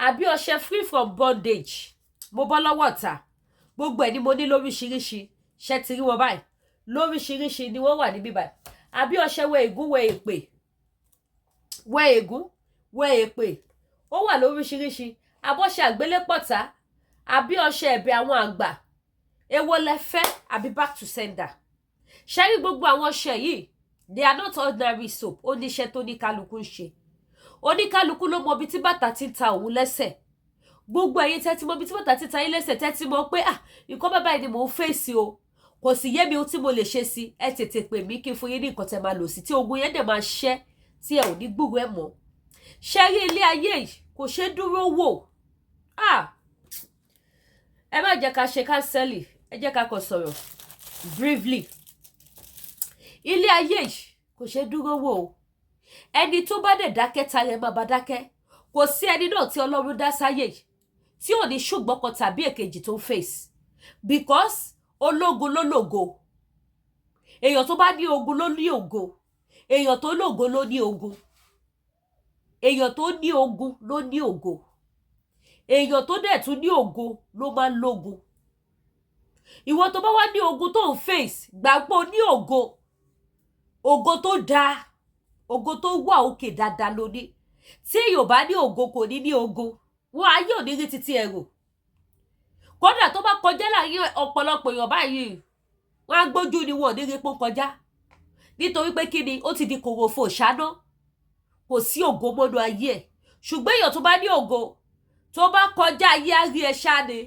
àbí ọṣẹ free from bondage, mo bọ́ lọ́wọ́ ọ̀tá? Gbogbo ẹ̀ ni mo ní lóríṣiríṣi. Ṣe ti rí wọn báyìí? Lóríṣiríṣi ni wọ́n wà níbí báyìí. Àbí ọṣẹ wẹ ègún, wẹ èpè, wẹ ègún, wẹ èpè, ó wà lóríṣiríṣi. Àbọ̀ṣẹ àgbélépọ̀tá, àbí ọṣẹ ẹ̀bẹ̀ àwọn àgbà, èwo lẹ fẹ́, àbí back to sender? Ṣe rí gbogbo àwọn ọṣẹ yìí, they are not ordinary soap. Ó níṣẹ́ tó ní kálukú ń ṣe. Oníkálukú ló mọ ibi tí bàtà ti ń ta òun lẹ́sẹ̀. Gbogbo ẹ̀yin tẹ́ ti mọ ibi tí bàtà ti ta yín lẹ́sẹ̀, tẹ́ ti mọ pé, ah, nǹkan bàbá yìí ni mò ń fèsì o, kò sì yé mi ohun tí mo lè ṣe sí, ẹ tètè pè mí kí n fún yín ní nǹkan tẹ́ máa lò sí, tí ogun yẹn dẹ̀ máa ṣẹ́, tí ẹ ò ní gbúrò ẹ̀ mọ́. Ṣe rí ilé ayé yìí, kò ṣeé dúró wò. Ah, ẹ má jẹ́ ká ṣe counsel, ẹ jẹ́ ká kàn sọ̀rọ̀ briefly. Ilé ayé yìí kò ṣeé dúró wò o. Ẹni tó bá dẹ̀ dákẹ́, ta rẹ̀ máa bá dákẹ́. Kò sí ẹni náà tí Ọlọ́run dá sáyé yìí tí ò ní ṣùgbọ́n kan tàbí èkejì tó ń face, because ológun ló lògo. Èèyàn tó bá ní ogun ló ní ògo. Èèyàn tó lògo ló ní ogun. Èèyàn tó ní ogun ló ní ògo. Èèyàn tó dẹ̀ tún ní ògo ló máa ń lógun. Ìwọ tó bá wá ní ogun tó ń face, gbàgbọ́ ní ògo, ògo tó dáa, ògo tó wà òkè dáadáa ló ní. Tí èèyàn bá ní ògo, kò ní ní ogun. Wọn ayé ò ní rí títí ẹrù. Kódà tó bá kọjá láàrin ọ̀pọ̀lọpọ̀ èèyàn báyìí, wọn á gbójú ni, wọn ò ní rí pọ́n kọjá. Nítorí pé kí ni? Ó ti di kòròfo ṣáná, kò sí ògo mọ́nú ayé ẹ̀. Ṣùgbọ́n èèyàn tó bá ní ògo, tó bá kọjá, ayé á rí ẹ ṣá ni.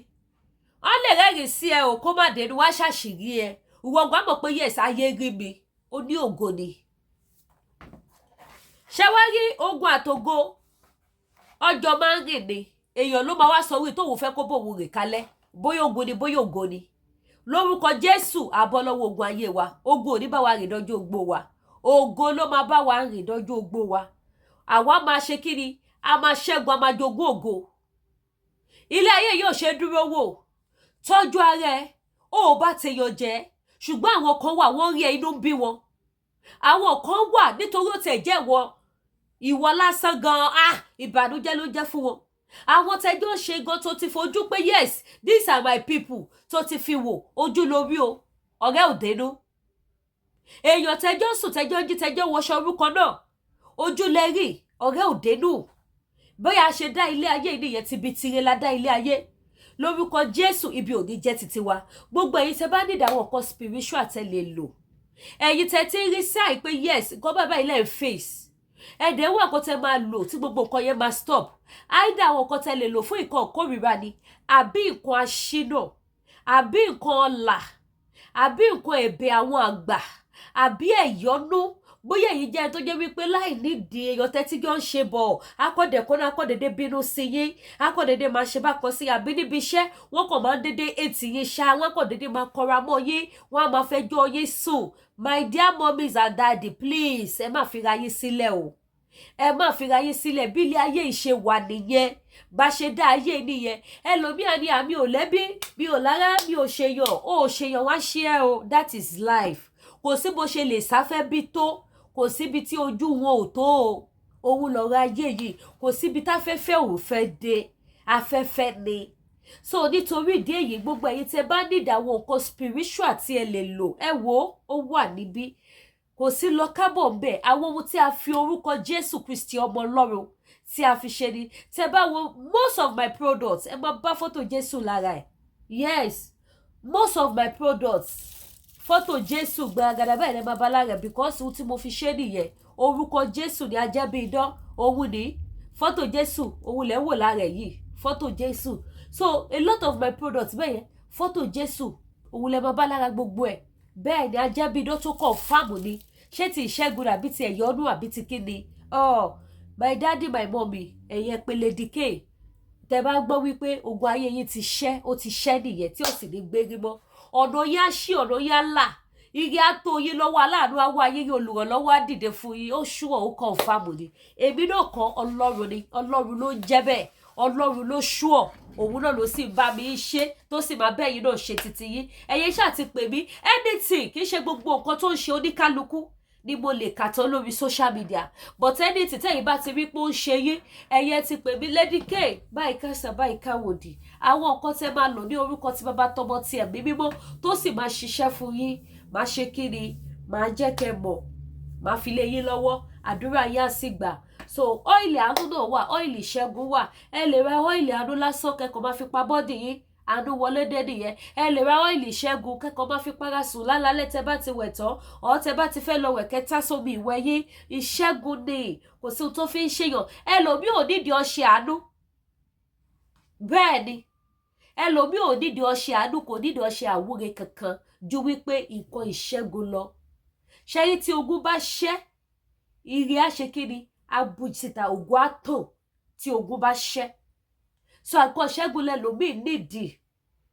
Wọ́n lè rẹ́rìn sí ẹ o, kó má dénú wá ṣàṣìrí ẹ. Ìwọ gbọ́n mọ̀ pé yes, ayé rí mi, ó ní ògo ni. Ṣé wá rí ogun àtògo, ọjọ́ máa ń rìn ni. Èèyàn ló máa wá sọ wí tóun fẹ́ kó bóun rìn kalẹ̀, bóyá ogun ni, bóyá ògo ni. Lórúkọ Jésù, àbọ̀ lọ́wọ́ ogun ayé wa. Ogun ò ní bá wa rìn dọ́jú ogbó wa. Ògo ló máa bá wa rìn dọ́jú ogbó wa. Àwa máa ṣe kí ni? A máa ṣẹ́gun, a máa jogún ògo. Ilé ayé yóò ṣe dúró wò. Tọ́jú ara ẹ. Ó ò bá tèèyàn jẹ́, ṣùgbọ́n àwọn kan wà, wọ́n rí ẹ, inú ń bí wọn. Àwọn kan wà, nítorí ó tẹ̀ jẹ́ ìwọ, ìwọ lásán gan ah, ìbànújẹ́ ló jẹ́ fún wọn. Àwọn tẹjọ́ ṣe gan, tó ti fojú pé yes, these are my people, tó ti fi wò ojú lórí o, ọ̀rẹ́ ò dénú. Èèyàn tẹjọ́ sùn, tẹjọ́ jí, tẹjọ́ wọṣọ orúkọ náà, ojú lẹ́rì, ọ̀rẹ́ ò dénú. Bóyá a ṣe dá ilé ayé nìyẹn, ti bi tire la dá ilé ayé. Lórúkọ Jésù, ibi ò ní jẹ́ titi wa. Gbogbo ẹ̀yin tẹ́ bá nídìí àwọn nǹkan spiritual tẹ́ lè lò, ẹ̀yin tẹ́ ti ń rí sáì pé yes, nǹkan bàbá ilẹ̀ ń face, ẹ̀dẹ̀ wà nǹkan tẹ́ máa lò tí gbogbo nǹkan yẹn máa stop. Either àwọn nǹkan tẹ́ lè lò fún nǹkan ìkórìíra ni, àbí nǹkan aṣínà, àbí nǹkan ọlà, àbí nǹkan ẹ̀bẹ̀ àwọn àgbà, àbí ẹ̀yọ́nú. Bóyá èyí jẹ́ tó jẹ́ wípé láì nídìí, èèyàn tẹ́tí jọ ń ṣe bọ̀, akọ́dẹ̀kọ́nà, akọ́dẹ̀dẹ̀ bínú sí yín, akọ́dẹ̀dẹ̀ máa ṣe bákan sí, àbí níbi iṣẹ́, wọ́n kàn máa ń dédé ètì yín ṣá, wọ́n kàn dédé máa kọra mọ́ yín, wọ́n á máa fẹjọ́ yín sùn. My dear mummies and daddy, please, ẹ má fira yín sílẹ̀ o, ẹ má fira yín sílẹ̀. Bí ilé ayé ìṣe wà nìyẹn, bá ṣe dá ayé nìyẹn. Ẹlòmíà ni àmì ò lẹ́bí, mi ò lára, mi ò ṣèyàn, ó ṣèyàn wá ṣe ẹ o. That is life. Kò sí bó ṣe lè sáfẹ́ bí tó, kò síbi tí ojú wọn ò tó o. Òun lọ̀rọ̀ ayé yìí, kò síbi táfẹ́fẹ́ ò fẹ́ dé, afẹ́fẹ́ ni. So nítorí ìdí èyí, gbogbo ẹ̀yin tẹ́ bá nídìí àwọn nǹkan spiritual tí ẹ lè lò, ẹ wo, ó wà níbí, kò sí lọ kábọ̀ ń bẹ̀. Àwọn ohun tí a fi orúkọ Jésù Kristi ọmọ Ọlọ́run tí a fi ṣe ni. Tẹ́ bá wo most of my products, ẹ máa bá fọ́tò Jésù lára ẹ̀. Yes, most of my products, fọ́tò Jésù gbàgàdà báyìí lè máa bá lára ẹ̀, because ohun tí mo fi ṣe nìyẹn. Orúkọ Jésù ni ajẹ́ bí idán. Òun ní fọ́tò Jésù, òun lẹ́ wò lára ẹ̀ yìí, fọ́tò Jésù. So a lot of my products bẹ́ẹ̀ yẹn, fọ́tò Jésù òun lẹ́ máa bá lára gbogbo ẹ̀. Bẹ́ẹ̀ ni, ajẹ́ bí idán tó confirm ni. Ṣé ti ìṣẹ́gun, àbí ti ẹ̀yọ́nú, àbí ti kíni? Oh my daddy, my mommy, ẹ̀yẹ pé Lady K. Tẹ bá gbọ́ wípé ogun ayé yín ti ṣẹ́, ó ti ṣẹ́ nìyẹn, tí ò sì ní gbérí mọ́. Ọ̀nà yín á ṣí, ọ̀nà yín á là, igi á tó yín lọ́wọ́, aláàánú á wá yín, olùrànlọ́wọ́ á dìde fún yín. Ó ṣùwọ̀n, ó confirm ni. Èmi náà kọ́, Ọlọ́run ni. Ọlọ́run ló ń jẹ́ bẹ́ẹ̀. Ọlọ́run ló ṣùọ̀, òun náà ló sì bá mi ṣe, tó sì máa bẹ́ẹ̀ yín náà ṣe títí yín. Ẹ̀yin ṣáà ti pè mí, anything. Kì í ṣe gbogbo nǹkan tó ń ṣe oníkálukú ni mo lè kà tán lórí social media, but anything tẹ́yìn bá ti rí pé ó ń ṣe yín, ẹ̀yẹ ti pè mí, Lady K, báyìí kásá, báyìí káwòdì, àwọn nǹkan tẹ́ máa lò ní orúkọ tí bàbá, tọmọ, tí ẹ̀mí mímọ́, tó sì máa ṣiṣẹ́ fún yín, máa ṣe kí ni, máa jẹ́ kẹ́ mọ̀, máa fi lé yín lọ́wọ́. Àdúrà yín á sì gbà. So oil àánú náà wà, oil ìṣẹ́gun wà. Ẹ lè ra oil àánú lásán, kẹ́kọ̀ọ́ máa fi pa body yín, àánú wọlé dé nìyẹn. Ẹ lè ra oil ìṣẹ́gun, kẹ́kọ̀ọ́ máa fi para sùn lálálẹ́ tẹ́ bá ti wẹ̀ tán ọ̀, tẹ́ bá ti fẹ́ lọ wẹ̀, kẹ́tà sómi ìwẹ̀ yín. Ìṣẹ́gun ni, kò sí ohun tó fi ń ṣèyàn. Ẹlòmíì ò nídìí ọṣẹ àánú. Bẹ́ẹ̀ ni, ẹlòmíì ò nídìí ọṣẹ àánú, kò nídìí ọṣẹ àwúre kankan ju wípé nǹkan ìṣẹ́gun lọ. Ṣẹ́yìn tí ogun bá ṣẹ́, ire á ṣe kí ni, abùsìtà, ògùn á tàn tí ogun bá ṣẹ́. So nǹkan ìṣẹ́gun lẹlòmíì nídìí,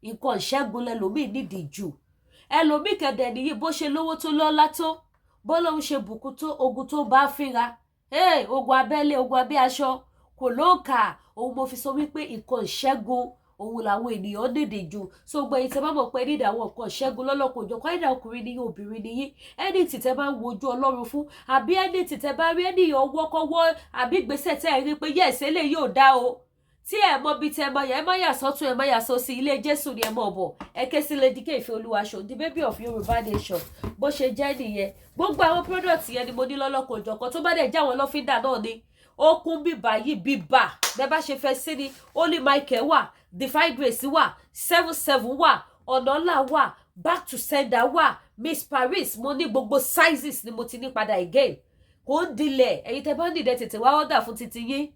nǹkan ìṣẹ́gun lẹlòmíì nídìí jù. Ẹlòmíì kẹ̀dẹ̀ nìyí, bó ṣe lówó tó, lọ́lá tó, bó lóun ṣe bùkún tó, ogun tó bá fínra, hey, ogun abẹ́lé, ogun abẹ́ aṣọ kò lóǹkà. Òun mo fi sọ wípé nǹkan ìṣẹ́gun òun làwọn ènìyàn nídìí jù. So gbogbo ẹ̀yin tẹ́ bá mọ̀ pé nídìí àwọn nǹkan ìṣẹ́gun lọ́lọ́kọ̀ òjọ̀kan, ẹ̀dá ọkùnrin ní, obìnrin ní yín, ẹni tí tẹ́ bá ń wojú Ọlọ́run fún, àbí ẹni tí tẹ́ bá rí ènìyàn wọ́kọ́wọ́, àbí gbèsè tẹ́ ẹ rí pé yes, eléyìí ò dá o, tí ẹ mọ bí tẹ mọ yẹn, ẹ má yà sọ́tún, ẹ má yà sósì, ilé Jésù ni ẹ mọ̀ bọ̀. Ẹ ké sí Lady K Ìfẹ́ Olúwaṣọ, the baby of Yorùbá nation. Bó ṣe jẹ́ nìyẹn. Gbogbo àwọn product yẹn ni mo ní lọ́lọ́kọ̀ òjọ̀kan. Tó bá dẹ̀ jẹ́ àwọn lọ́fíńdà náà ni, ó kún bíbà yìí bíbà. Bẹ́ẹ̀ bá ṣe fẹ́ sí ni. Holy Michael wà, Divine Grace wà, seven seven wà, ọ̀nà ńlá wà, back to sender wà, Miss Paris. Mo ní gbogbo sizes ni mo ti ní padà again, kò ń dilẹ̀. Ẹ̀yin tẹ́ bá nídìí, tètè wá order fún titi yín.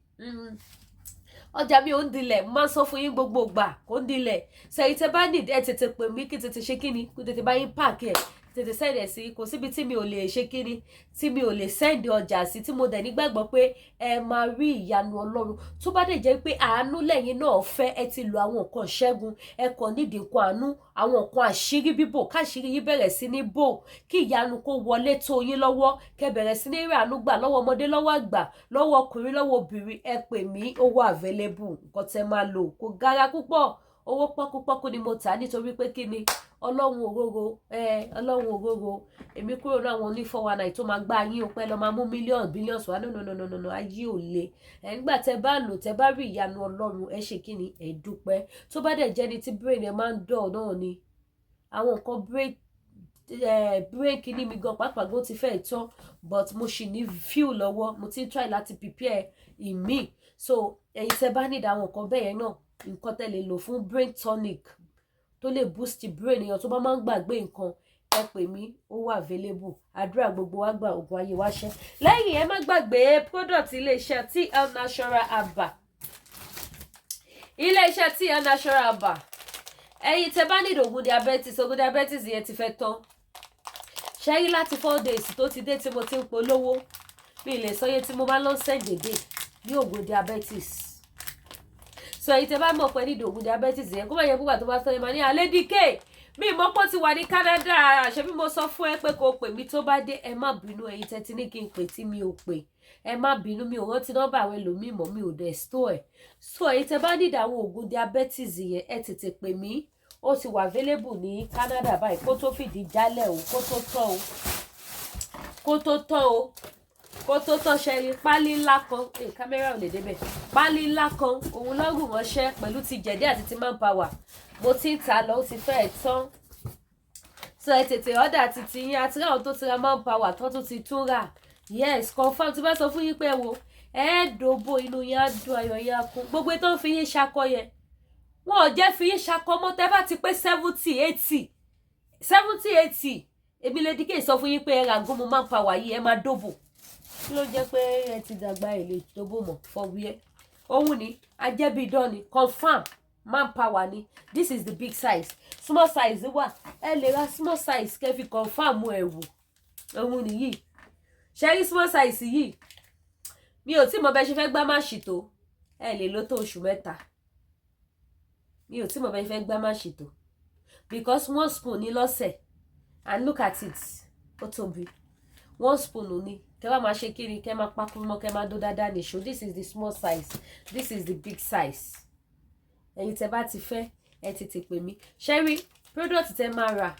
Ọjà mi ò ń dilẹ̀, mo máa ń sọ fún yín gbogbo ìgbà, kò ń dilẹ̀. Sẹ́yìn tẹ́ bá nídìí, ẹ tètè pè mí kí tètè ṣe kíni, kí tètè bá yín pack ẹ̀, tètè send ẹ̀ sí. Kò síbi tí mi ò lè ṣe kíni, tí mi ò lè send ọjà sí, tí mo dẹ̀ nígbàgbọ́ pé ẹ máa rí ìyanu Ọlọ́run. Tó bá dẹ̀ jẹ́ pé àánú lẹ́yìn náà fẹ́, ẹ ti lo àwọn nǹkan ṣẹ́gun, ẹ kàn nídìí nǹkan àánú, àwọn nǹkan àṣírí bíbò, káṣírí yín bẹ̀rẹ̀ sí ní bò, kí ìyanu kó wọlé tó yín lọ́wọ́, kẹ́ bẹ̀rẹ̀ sí ní rí àánú gbà lọ́wọ́ ọmọdé, lọ́wọ́ àgbà, lọ́wọ́ ọkùnrin, lọ́wọ́ obìnrin, ẹ pè mí, ó wà available. Nǹkan tẹ́ máa lò kò gara púpọ̀, owó pọ́kúpọ́kú ni mo tà, nítorí pé kí ni, Ọlọ́run òróró ẹ, Ọlọ́run òróró. Èmi kúrò ní àwọn oní 419 tó máa gbá yín o, pẹ́ lọ́ máa mú mílíọ̀nù billions wá. No, no, no, no, no, ayé ò le. Ẹ nígbà tẹ bá lò, tẹ bá rí ìyanu Ọlọ́run, ẹ ṣe kí ni, ẹ dúpẹ́. Tó bá dẹ̀ jẹ́ni tí brain ẹ máa ń dọ̀ náà ni, àwọn nǹkan brain kìíní mi gan pàápàá gan ti fẹ́ tán, but mo ṣì ní few lọ́wọ́, mo ti ń try láti prepare ìmíì. So ẹ̀yin tẹ bá nídìí àwọn nǹkan bẹ́ẹ̀ yẹn náà, nǹkan tẹ lè lò fún brain tonic tó lè boost brain èèyàn tó bá máa ń gbàgbé nǹkan, ẹ pè mí, ó wà available. Àdúrà gbogbo wa gbà, ògùn ayé wa ṣẹ. Lẹ́yìn, ẹ má gbàgbé product iléeṣẹ́ TL Natural Herbal, iléeṣẹ́ TL Natural Herbal. Ẹ̀yin tẹ́ bá nílò ògùn diabetes, ògùn diabetes yẹn ti fẹ́ tán. Ṣẹ́yìn láti 4 days tó ti dé tí mo ti ń polówó, mi lè sọ iye tí mo máa lọ send dé ní ògùn diabetes. So ẹ̀yin tẹ́ bá mọ̀ pé nídìí ògùn diabetes yẹn, kó má yẹ púpà tó bá sọ yẹn máa ní àlédìké mi mọ̀ pé ó ti wà ní Canada. Ṣé bí mo sọ fún ẹ pé kó pè mí tó bá dé? Ẹ má bínú, ẹ̀yin tẹ́ ti ní kí n pè tí mi ò pè, ẹ má bínú. Mi ò rántí nọ́mbà àwọn ẹlòmíì mọ́, mi ò dẹ̀ store ẹ̀. So ẹ̀yin tẹ́ bá nídìí àwọn ògùn diabetes yẹn, ẹ tètè pè mí, ó ti wà available ní Canada báyìí, kó tó fìdí jálẹ̀ o, kó tó tán o, kó tó tán o, kó tó tán. Ṣẹ́rí pálí ńlá kan, kámẹ́rà ò lè débẹ̀, pálí ńlá kan òun lọ́rùn ránṣẹ́ pẹ̀lú ti jẹ̀dí àti ti manpower. Mo ti ń ta lọ, ó ti fẹ́ẹ̀ tán. So ẹ tètè order titi yín. Àti ráwọn tó ti ra manpower tó tún ti tún rà. Yes, confirm. Tí bá sọ fún yín pé ẹ wo, ẹ dòbò, inú yín á dùn, ayọ̀ yín á kún. Gbogbo tó ń fi yín ṣakọ yẹn, wọn ò jẹ́ fi yín ṣakọ mọ́. Tẹ́ bá ti pé 70, 80, 70, 80, èmi Lady K sọ fún yín pé ẹ ra gómù manpower yìí, ẹ máa dòbò. Kí ló jẹ́ pé ẹ ti dàgbà, ẹ lè dòbò mọ́ fọwọ́ òun ni ajẹ́bíidán ni. Confirm manpower ni. This is the big size. Small size wà, ẹ lè ra small size kẹ́ fi confirm ẹ̀ wò. Òun nìyí. Ṣe rí small size yìí, mi ò tí mọ bẹ́ẹ̀ ṣe fẹ́ gbá má ṣìtò, ẹ lè lò tó oṣù 3. Mi ò tí mọ bẹ́ẹ̀ ṣe fẹ́ gbá má ṣìtò, because one spoon ní lọ́sẹ̀, and look at it, ó tóbi. One spoon ní kẹ́ wá máa ṣe kiri, kẹ́ máa pákúrú mọ́, kẹ́ máa dó dáadáa nìṣó. This is the small size, this is the big size. Ẹ̀yin tẹ́ bá ti fẹ́, ẹ tètè pè mí. Ṣẹ́rí product tẹ́ máa rà,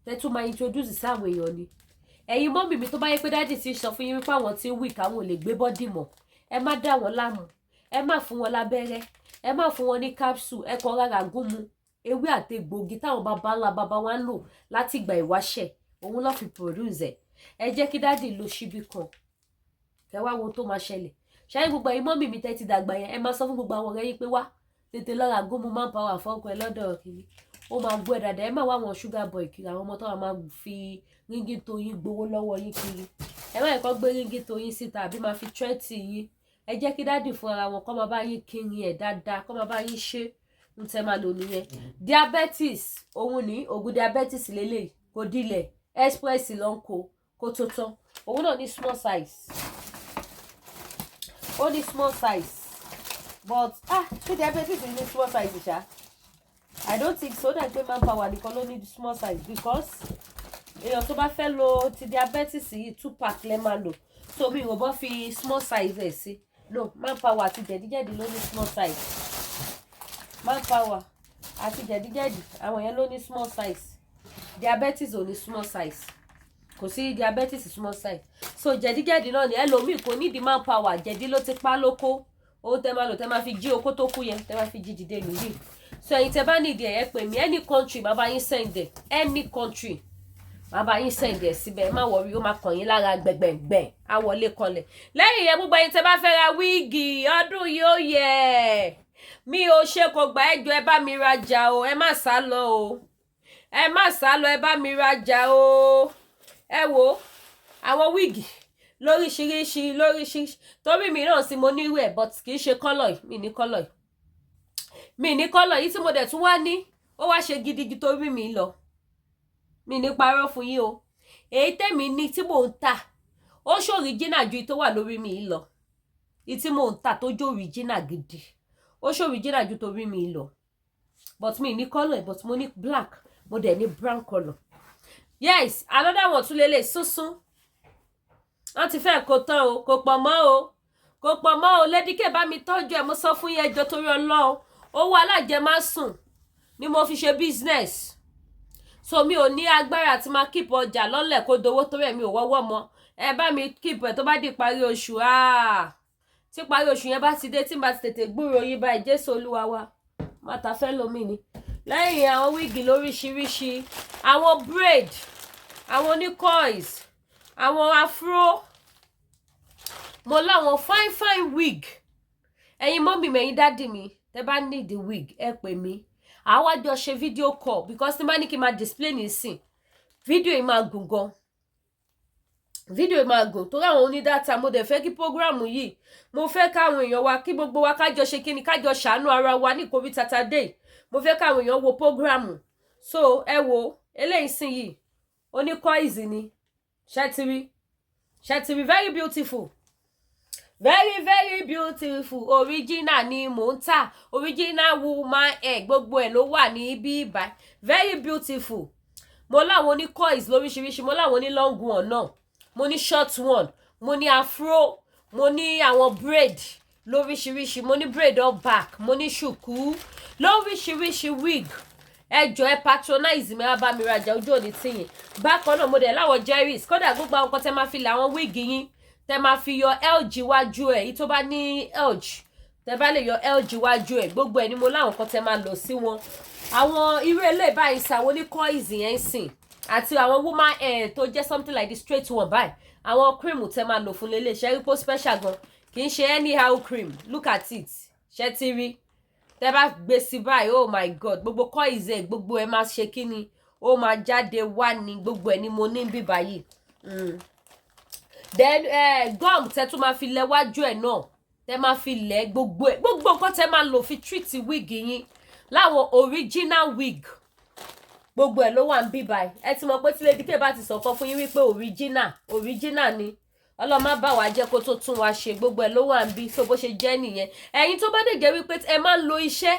tẹ́ tún máa introduce sáwọn èèyàn ni. Ẹ̀yin mummy mi, tó bá yẹ pé daddy ti sọ fún yín wípé àwọn tí weak, àwọn ò lè gbé body mọ́, ẹ má dá wọn láàmú, ẹ má fún wọn lábẹ́rẹ́, ẹ má fún wọn ní capsule. Ẹ kọ rárá gúnmu ewé àti egbògi táwọn baba ńlá baba wa ń lò láti ìgbà ìwáṣẹ̀, òun ló fi produce ẹ̀. Ẹ jẹ́ kí daddy lo ṣíbí kan, kẹ wá wo tó máa ṣẹlẹ̀. Ṣáyé gbogbo ẹ̀yin mummy mi tẹ́ ti dàgbà yẹn, ẹ máa sọ fún gbogbo àwọn ọ̀rẹ́ yín pé wá tètè lọ́ra àgúnmu manpower fọ́nkọ ẹ lọ́dọ̀ kìíní, ó máa gbọ́ ẹ dáadáa. Ẹ má wá àwọn sugar boy kiri, àwọn ọmọ tó wà máa fi ríngì tó yín gbowó lọ́wọ́ yín kiri. Ẹ má yẹ kó gbé ríngì tó yín síta àbí máa fi tírẹ́tì yín. Ẹ jẹ́ kí daddy fún ara wọn kó máa bá yín kiri ẹ̀ dáadáa, kó máa bá yín ṣe. Ń tẹ́ máa lò nìyẹn. Diabetes, òun ní oògùn diabetes lélẹ̀, kò dilẹ̀, express ló ń kó kó tó tán. Òun náà ní small size, ó ní small size, but ah, ṣé diabetes ní small size ṣá? I don't think so. Dà pé manpower nìkan ló ní small size, because èèyàn tó bá fẹ́ lo ti diabetes yìí, two pack lẹ́ máa lò. So mi ò bọ́ fi small size ẹ̀ sí. No, manpower àti jẹ̀díjẹ̀dí ló ní small size. Manpower àti jẹ̀díjẹ̀dí, àwọn yẹn ló ní small size. Diabetes ò ní small size, kò sí diabetes small size. So jẹ̀díjẹ̀dí náà ni. Ẹlòmíì kò nídìí manpower, jẹ̀dí ló ti pa lóko. Owó tẹ́ máa lò, tẹ́ máa fi jí okó tó kú yẹn, tẹ́ máa fi jí dìde nìyí. So ẹ̀yin tẹ́ bá nídìí ẹ̀, ẹ pè mí. Any country, bàbá yín send ẹ̀. Any country, bàbá yín send ẹ̀ síbẹ̀. Ẹ má worry, ó máa kàn yín lára gbẹ̀gbẹ̀gbẹ̀, á wọlé kanlẹ̀. Lẹ́yìn yẹn, gbogbo ẹ̀yin tẹ́ bá fẹ́ ra wig, ọdún yìí ó yẹ mi ò ṣe kò gbà. Ẹjọ́, ẹ bá mi rajà o, ẹ má sá lọ o, ẹ má sá lọ, ẹ bá mi rajà o. Ẹ wo àwọn wig lóríṣiríṣi lóríṣiríṣi, torí mi náà sí mo ní irú ẹ̀, but kì í ṣe colour yìí. Mi ní colour yìí, mi ní colour yìí. Tí mo dẹ̀ tún wá ní, ó wá ṣe gidigidi torí mi lọ. Mi ní parọ́ fún yín o, èyí tèmi ní tí mò ń tà, ó ṣe original ju tó wà lórí mi lọ. Èyí tí mò ń tà tó jó original gidi, ó ṣe original ju torí mi lọ, but mi ní colour, but mo ní black, mo dẹ̀ ní brown colour. Yes, another one tún lélẹ̀ sísun. Wọ́n ti fẹ́ kó tán o, kò pọ̀ mọ́ o, kò pọ̀ mọ́ o. Lady K bá mi tọ́jú ẹ̀. Mo sọ fún yín, ẹjọ́, torí Ọlọ́run, owó alájẹmásùn ni mo fi ṣe business, so mi ò ní agbára àti máa keep ọjà lọ́lẹ̀ kó dowó, torí ẹ̀ mi ò wọ́wọ́ mọ́. Ẹ bá mi keep ẹ̀, tó bá di parí oṣù, tí parí oṣù yẹn bá ti dé, tí n bá ti tètè gbúròó yín báyìí, Jésù Olúwa wa máa fẹ́ lómi ni. Lẹ́yìn àwọn wig lóríṣiríṣi, àwọn braid, àwọn oní coils, àwọn afro, mo láwọn fine fine wig. Ẹ̀yin mummy mi, ẹ̀yin daddy mi, tẹ́ bá need the wig, ẹ pè mí, àwa jọ ṣe video call, because tí n bá ní kí n máa display nísìn, fídíò yìí máa gùn gan, fídíò yìí máa gùn, torí àwọn oní data. Mo dẹ̀ fẹ́ kí program yìí, mo fẹ́ káwọn èèyàn wa, kí gbogbo wa kájọ ṣe kíni, kájọ ṣàánú ara wa ní covid Saturday. Mo fẹ́ káwọn èèyàn wo program. So ẹ wo eléyìí sìn yìí, oní coils ni. Ṣẹ́tìrì, ṣẹ́tìrì, very beautiful, very very beautiful. Original ni mò ń tà, original woman hair, gbogbo ẹ̀ ló wà ní ibi ìbá. Very beautiful. Mo láwọn oní coils lóríṣiríṣi, mo láwọn oní long one náà, mo ní short one, mo ní afro, mo ní àwọn braid lóríṣiríṣi, mo ní braid up back, mo ní ṣùkú lóríṣiríṣi wig. Ẹ jọ̀ọ́, ẹ patronize mi, ẹ bá mi rajà, ojú òní tìyìn. Bákan náà, mo dẹ̀ láwọn jerry's, kódà gbogbo àwọn kan tẹ́ máa fi lè àwọn wig yín, tẹ́ máa fi yọ lg wájú ẹ̀, èyí tó bá ní lg, tẹ́ bá lè yọ lg wájú ẹ̀, gbogbo ẹ̀ ni mo láwọn kan tẹ́ máa lò sí wọn. Àwọn irú eléyìí báyìí sí, àwọn oní coils yẹn ń sìn, àti àwọn woman hair tó jẹ́ something like the straight one báyìí, àwọn cream tẹ́ máa lò fún lélẹ̀. Ṣe rí pó special gan? Kì í ṣe anyhow cream. Look at it. Ṣe ti rí? Tẹ́ bá gbé sí báyìí, oh my God, gbogbo coils ẹ̀, gbogbo ẹ̀ máa ṣe kí ni, ó máa jáde wá ní. Gbogbo ẹ̀ ni mo ní bí báyìí. Then gum tẹ́ tún máa fi lẹ̀ wájú ẹ̀ náà, tẹ́ máa fi lẹ̀ gbogbo ẹ̀, gbogbo nǹkan tẹ́ máa lò fi treat wig yín láwọn original wig, gbogbo ẹ̀ ló wà ń bí báyìí. Ẹ ti mọ̀ pé tí Lady K bá ti sọ̀kan fún yín wípé original, original ni. Ọlọ́mọ bá wa jẹ́ kó tó tún wa ṣe. Gbogbo ẹ̀ ló wà ń bí. So bó ṣe jẹ́ nìyẹn. Ẹ̀yin tó bá dẹ̀ jẹ́ wípé ẹ máa ń lo iṣẹ́,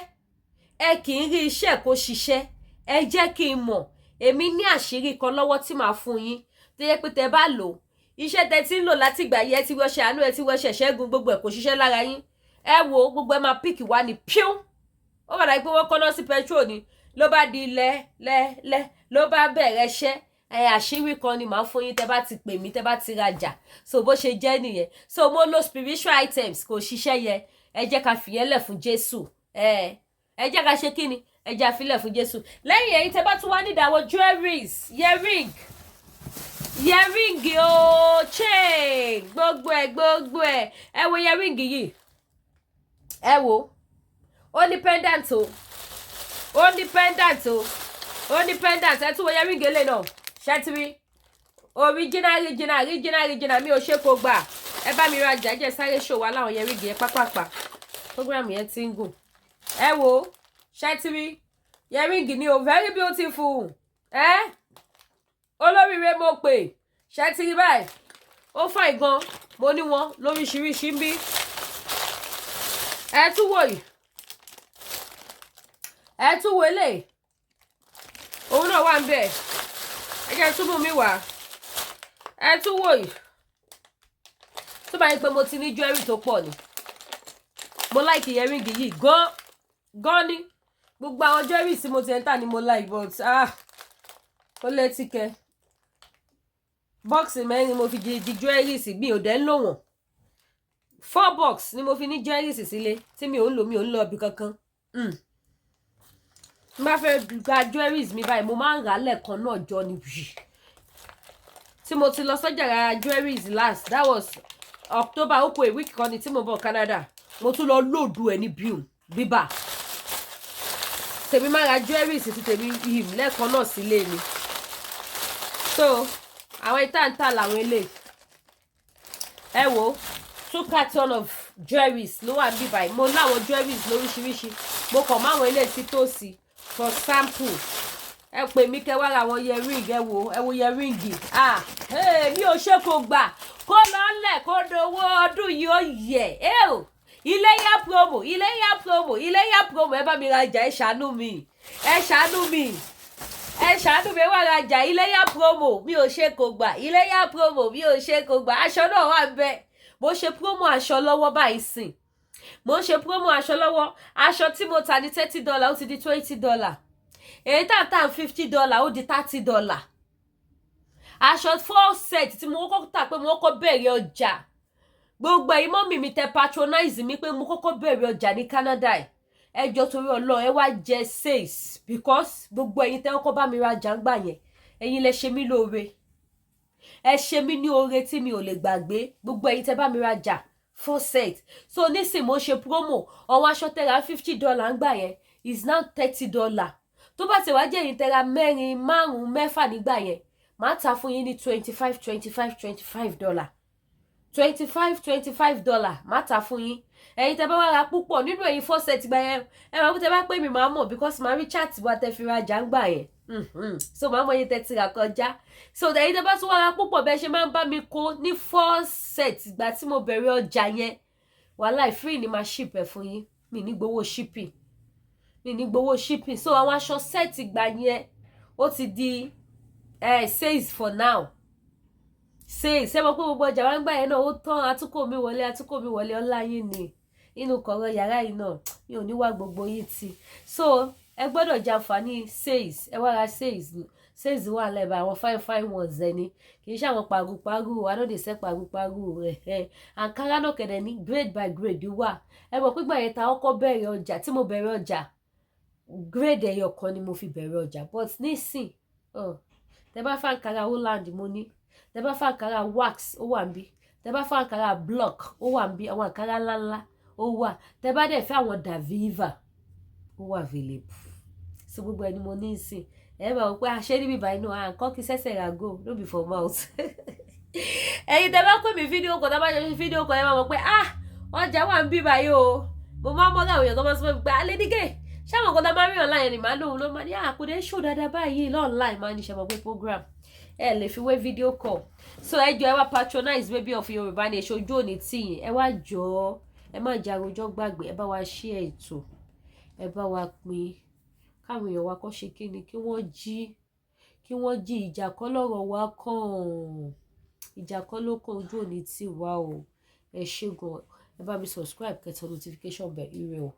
ẹ kì í rí iṣẹ́ kó ṣiṣẹ́, ẹ jẹ́ kí n mọ̀. Èmi ní àṣírí kan lọ́wọ́ tí màá fún yín, tó yẹ pé tẹ bá lò ó, iṣẹ́ tẹ ti ń lò látìgbà yìí, ẹ ti wọṣẹ àánú, ẹ ti wọṣẹ ṣẹ́gun, gbogbo ẹ̀ kò ṣiṣẹ́ lára yín, ẹ wo, gbogbo ẹ máa pick wá ní píún. Ó bàdà pé wọ́n kọ́ná sí petrol ni, ló bá di lẹ́ lẹ́ lẹ́, ló bá bẹ̀rẹ̀ iṣẹ́ ẹ. Àṣírí kan ni màá fún yín tẹ bá ti pè mí, tẹ bá ti rajà. So bó ṣe jẹ́ nìyẹn. So mo lo spiritual items, kò ṣiṣẹ́ yẹn, ẹ jẹ́ ká fìyẹn lẹ̀ fún Jésù. Ẹ jẹ́ ká ṣe kíni, ẹ jẹ́ àfilẹ̀ fún Jésù. Lẹ́yìn èyí, tẹ bá tún wá nídìí àwọn jewelries, earring. Earring o, chain, gbogbo ẹ gbogbo ẹ. Ẹ wo earring yìí, ẹ wo, ó ní pendant o, ó ní pendant o, ó ní pendant. Ẹ tún wo earring eléyìí náà. Ṣẹ́tìrí original, original, original, original. Mi ò ṣe kó gbà. Ẹ bá mi rajà. Jẹ́ sáré ṣòwò aláwọn earring yẹn pápápá, program yẹn ti ń gùn. Ẹ wo, ṣẹ́tìrí earring ni o, very beautiful. Ẹ olóríire mo pè. Ṣẹ́tìrí báyìí? Ó fine gan. Mo ní wọn lóríṣiríṣi ń bí. Ẹ tún wò yìí, ẹ tún wo eléyìí, òun náà wà ń bẹ̀. Ẹ jẹ́ tún mú mi wá. Ẹ tún wò yìí. Tó bá yẹ pé mo ti ní jewelry tó pọ̀ ni, mo like earring yìí gan gan ni. Gbogbo àwọn jewelry tí mo ti ẹ̀ ń tà ni mo like, but ah, ó létí kẹ. Box mẹ́rin mo fi di jewelry sí, mi ò dẹ́ ń lò wọ́n. Four box ni mo fi ní jewelry sílé tí mi ò ń lò, mi ò ń lọ ibì kankan. N bá fẹ́ gba jewelries mi báyìí, mo máa ń rà á lẹ́ẹ̀kan náà jọ ni. Tí mo ti lọ sọ́jà ra jewelries last, that was October. Ó kù a week kan ni tí mo bọ̀ Canada, mo tún lọ load ẹ̀ ní bíum bíbà. Tèmi máa ra jewelries ti tèmi yìí lẹ́ẹ̀kan náà sílé ni. So àwọn ìtàǹtà làwọn eléyìí. Ẹ wo, two carton of jewelries ló wà níbí báyìí. Mo láwọn jewelries lóríṣiríṣi, mo kàn máwọn eléyìí sí tòsí for sample. Ẹ pè mí kẹ́ wá ra àwọn earring. Ẹ wo, ẹ wo earring. Ah hey, mi ò ṣe kò gbà kó lọ́lẹ̀ kó dowó ọdún yìí ó yẹ ẹ o. Iléyá promo, iléyá promo, iléyá promo. Ẹ bá mi rajà, ẹ ṣàánú mi, ẹ ṣàánú mi, ẹ ṣàánú mi. Ẹ wá rajà iléyá promo. Mi ò ṣe kò gbà. Iléyá promo, mi ò ṣe kò gbà. Aṣọ náà wà ń bẹ. Mo ṣe promo aṣọ lọ́wọ́ báyìí sìn, mo ṣe promo aṣọ lọ́wọ́. Aṣọ tí mo tà ní $30, ó ti di $20. Èyí tá tà $50, ó di $30. Aṣọ four set tí mo kọ́kọ́ tà pé mo kọ́kọ́ bẹ̀rẹ̀ ọjà, gbogbo ẹ̀yin mummy mi tẹ patronize mi pé mo kọ́kọ́ bẹ̀rẹ̀ ọjà ní Canada, ẹ̀ ẹ jọ, torí Ọlọ́run, ẹ wá jẹ sales, because gbogbo ẹ̀yin tẹ́ kọ́kọ́ bá mi rajà ń gbà yẹn, ẹ̀yin lẹ ṣe mí lóore, ẹ ṣe mí ní oore tí mi ò lè gbàgbé, gbogbo ẹ̀yin tẹ́ bá mi rajà four set. So nísìn mo ṣe promo ọ̀wọ́n aṣọ tẹ́ ra $50 ń gbà yẹn is now $30. Tó bá ti wá jẹ́ ẹ̀yin tẹ́ ra mẹ́rin, márùn-ún, mẹ́fà nígbà yẹn, màá ta fún yín ní 25, 25, $25, 25, $25 màá ta fún yín. Ẹ̀yin tẹ́ bá wá ra púpọ̀ nínú ẹ̀yin four set gbà yẹn, ẹ máa bó tẹ́ bá pè mí, màá mọ̀, because màá rí chat wa tẹ́ fi rajà ń gbà yẹn. So màá mọ iye tẹ́ ti rà kọjá. So ẹ̀yin tẹ́ bá tún wá ra púpọ̀, bẹ́ẹ̀ ṣe máa ń bá mi kó ní four set ìgbà tí mo bẹ̀rẹ̀ ọjà yẹn, wàhálà, free ni màá ship ẹ̀ fún yín. Mi ní gbowó shipping, mi ní gbowó shipping. So àwọn aṣọ set gbà yẹn, ó ti di sales for now. Sales. Ṣé mo pé gbogbo ọjà wa ń gbà yẹn náà, ó tán, àtúkò mi wọlé, àtúkò mi wọlé. Ọlá yín ni inú kọ̀ọ̀rọ̀ yàrá yìí náà, mi ò ní wá gbogbo yín tì. So ẹ gbọ́dọ̀ jàǹfààní sales. Ẹ wá ra sales. Sales wà lẹ́bàá, àwọn fine fine ones ẹni, kì í ṣe àwọn paruparu. I no dey sell paruparu ẹ̀ ẹ̀. Àǹkárá náà kẹ̀dẹ̀ ní grade by grade wà. Ẹ mọ̀ pé gbà yẹn ta ọkọ̀ bẹ̀rẹ̀ ọjà, tí mo bẹ̀rẹ̀ ọjà, grade ẹyọ kan ni mo fi bẹ̀rẹ̀ ọjà, but nísìn, tẹ bá fẹ́ àǹkárá Holland, mo ní. Tẹ bá fẹ́ àǹkárá wax, ó wà níbí. Tẹ bá fẹ́ àǹkárá block, ó wà níbí. Àwọn àǹkárá ńláńlá, ó wà. Tẹ bá dẹ̀ fẹ́ àwọn Daviva, ó wà available. So gbogbo ẹni mo ní ìsìn, ẹ máa wọ pé àṣẹ níbi báyìí náà, à ń kọ́ kí sẹ́sẹ̀ rà go no be for mouth. Ẹ̀yin tẹ bá pè mí video call, tẹ bá ṣe video call, ẹ máa mọ̀ pé ah, ọjà wà ń bí báyìí o. Mo máa ń mọ́ àwọn èèyàn tó máa ń sọ fún mi pé alẹ́ dígẹ̀ ṣáwọn nǹkan tó máa ń rí online ni màá lóhun ló máa ní àkùdé ṣó dáadáa báyìí online. Máa ní ṣe mọ̀ pé program ẹ lè fi wé video call. So ẹ jọ, ẹ wá patronize Baby of Yorùbá Nation. Ojú òní tìyìn. Ẹ wá jọ, ẹ má jẹ àròjọ gbàgbé. Ẹ bá wa share ètò, ẹ bá wa pín káwọn èèyàn wa kọ́ ṣe kí ni, kí wọ́n jí, kí wọ́n jí. Ìjà kọ́ lọ́rọ̀ wa kàn, ìjà kọ́ ló kàn. Ojú òní tì wá o. Ẹ ṣé gan. Ẹ bá mi subscribe, kẹ́ tẹ notification bell. Ire o.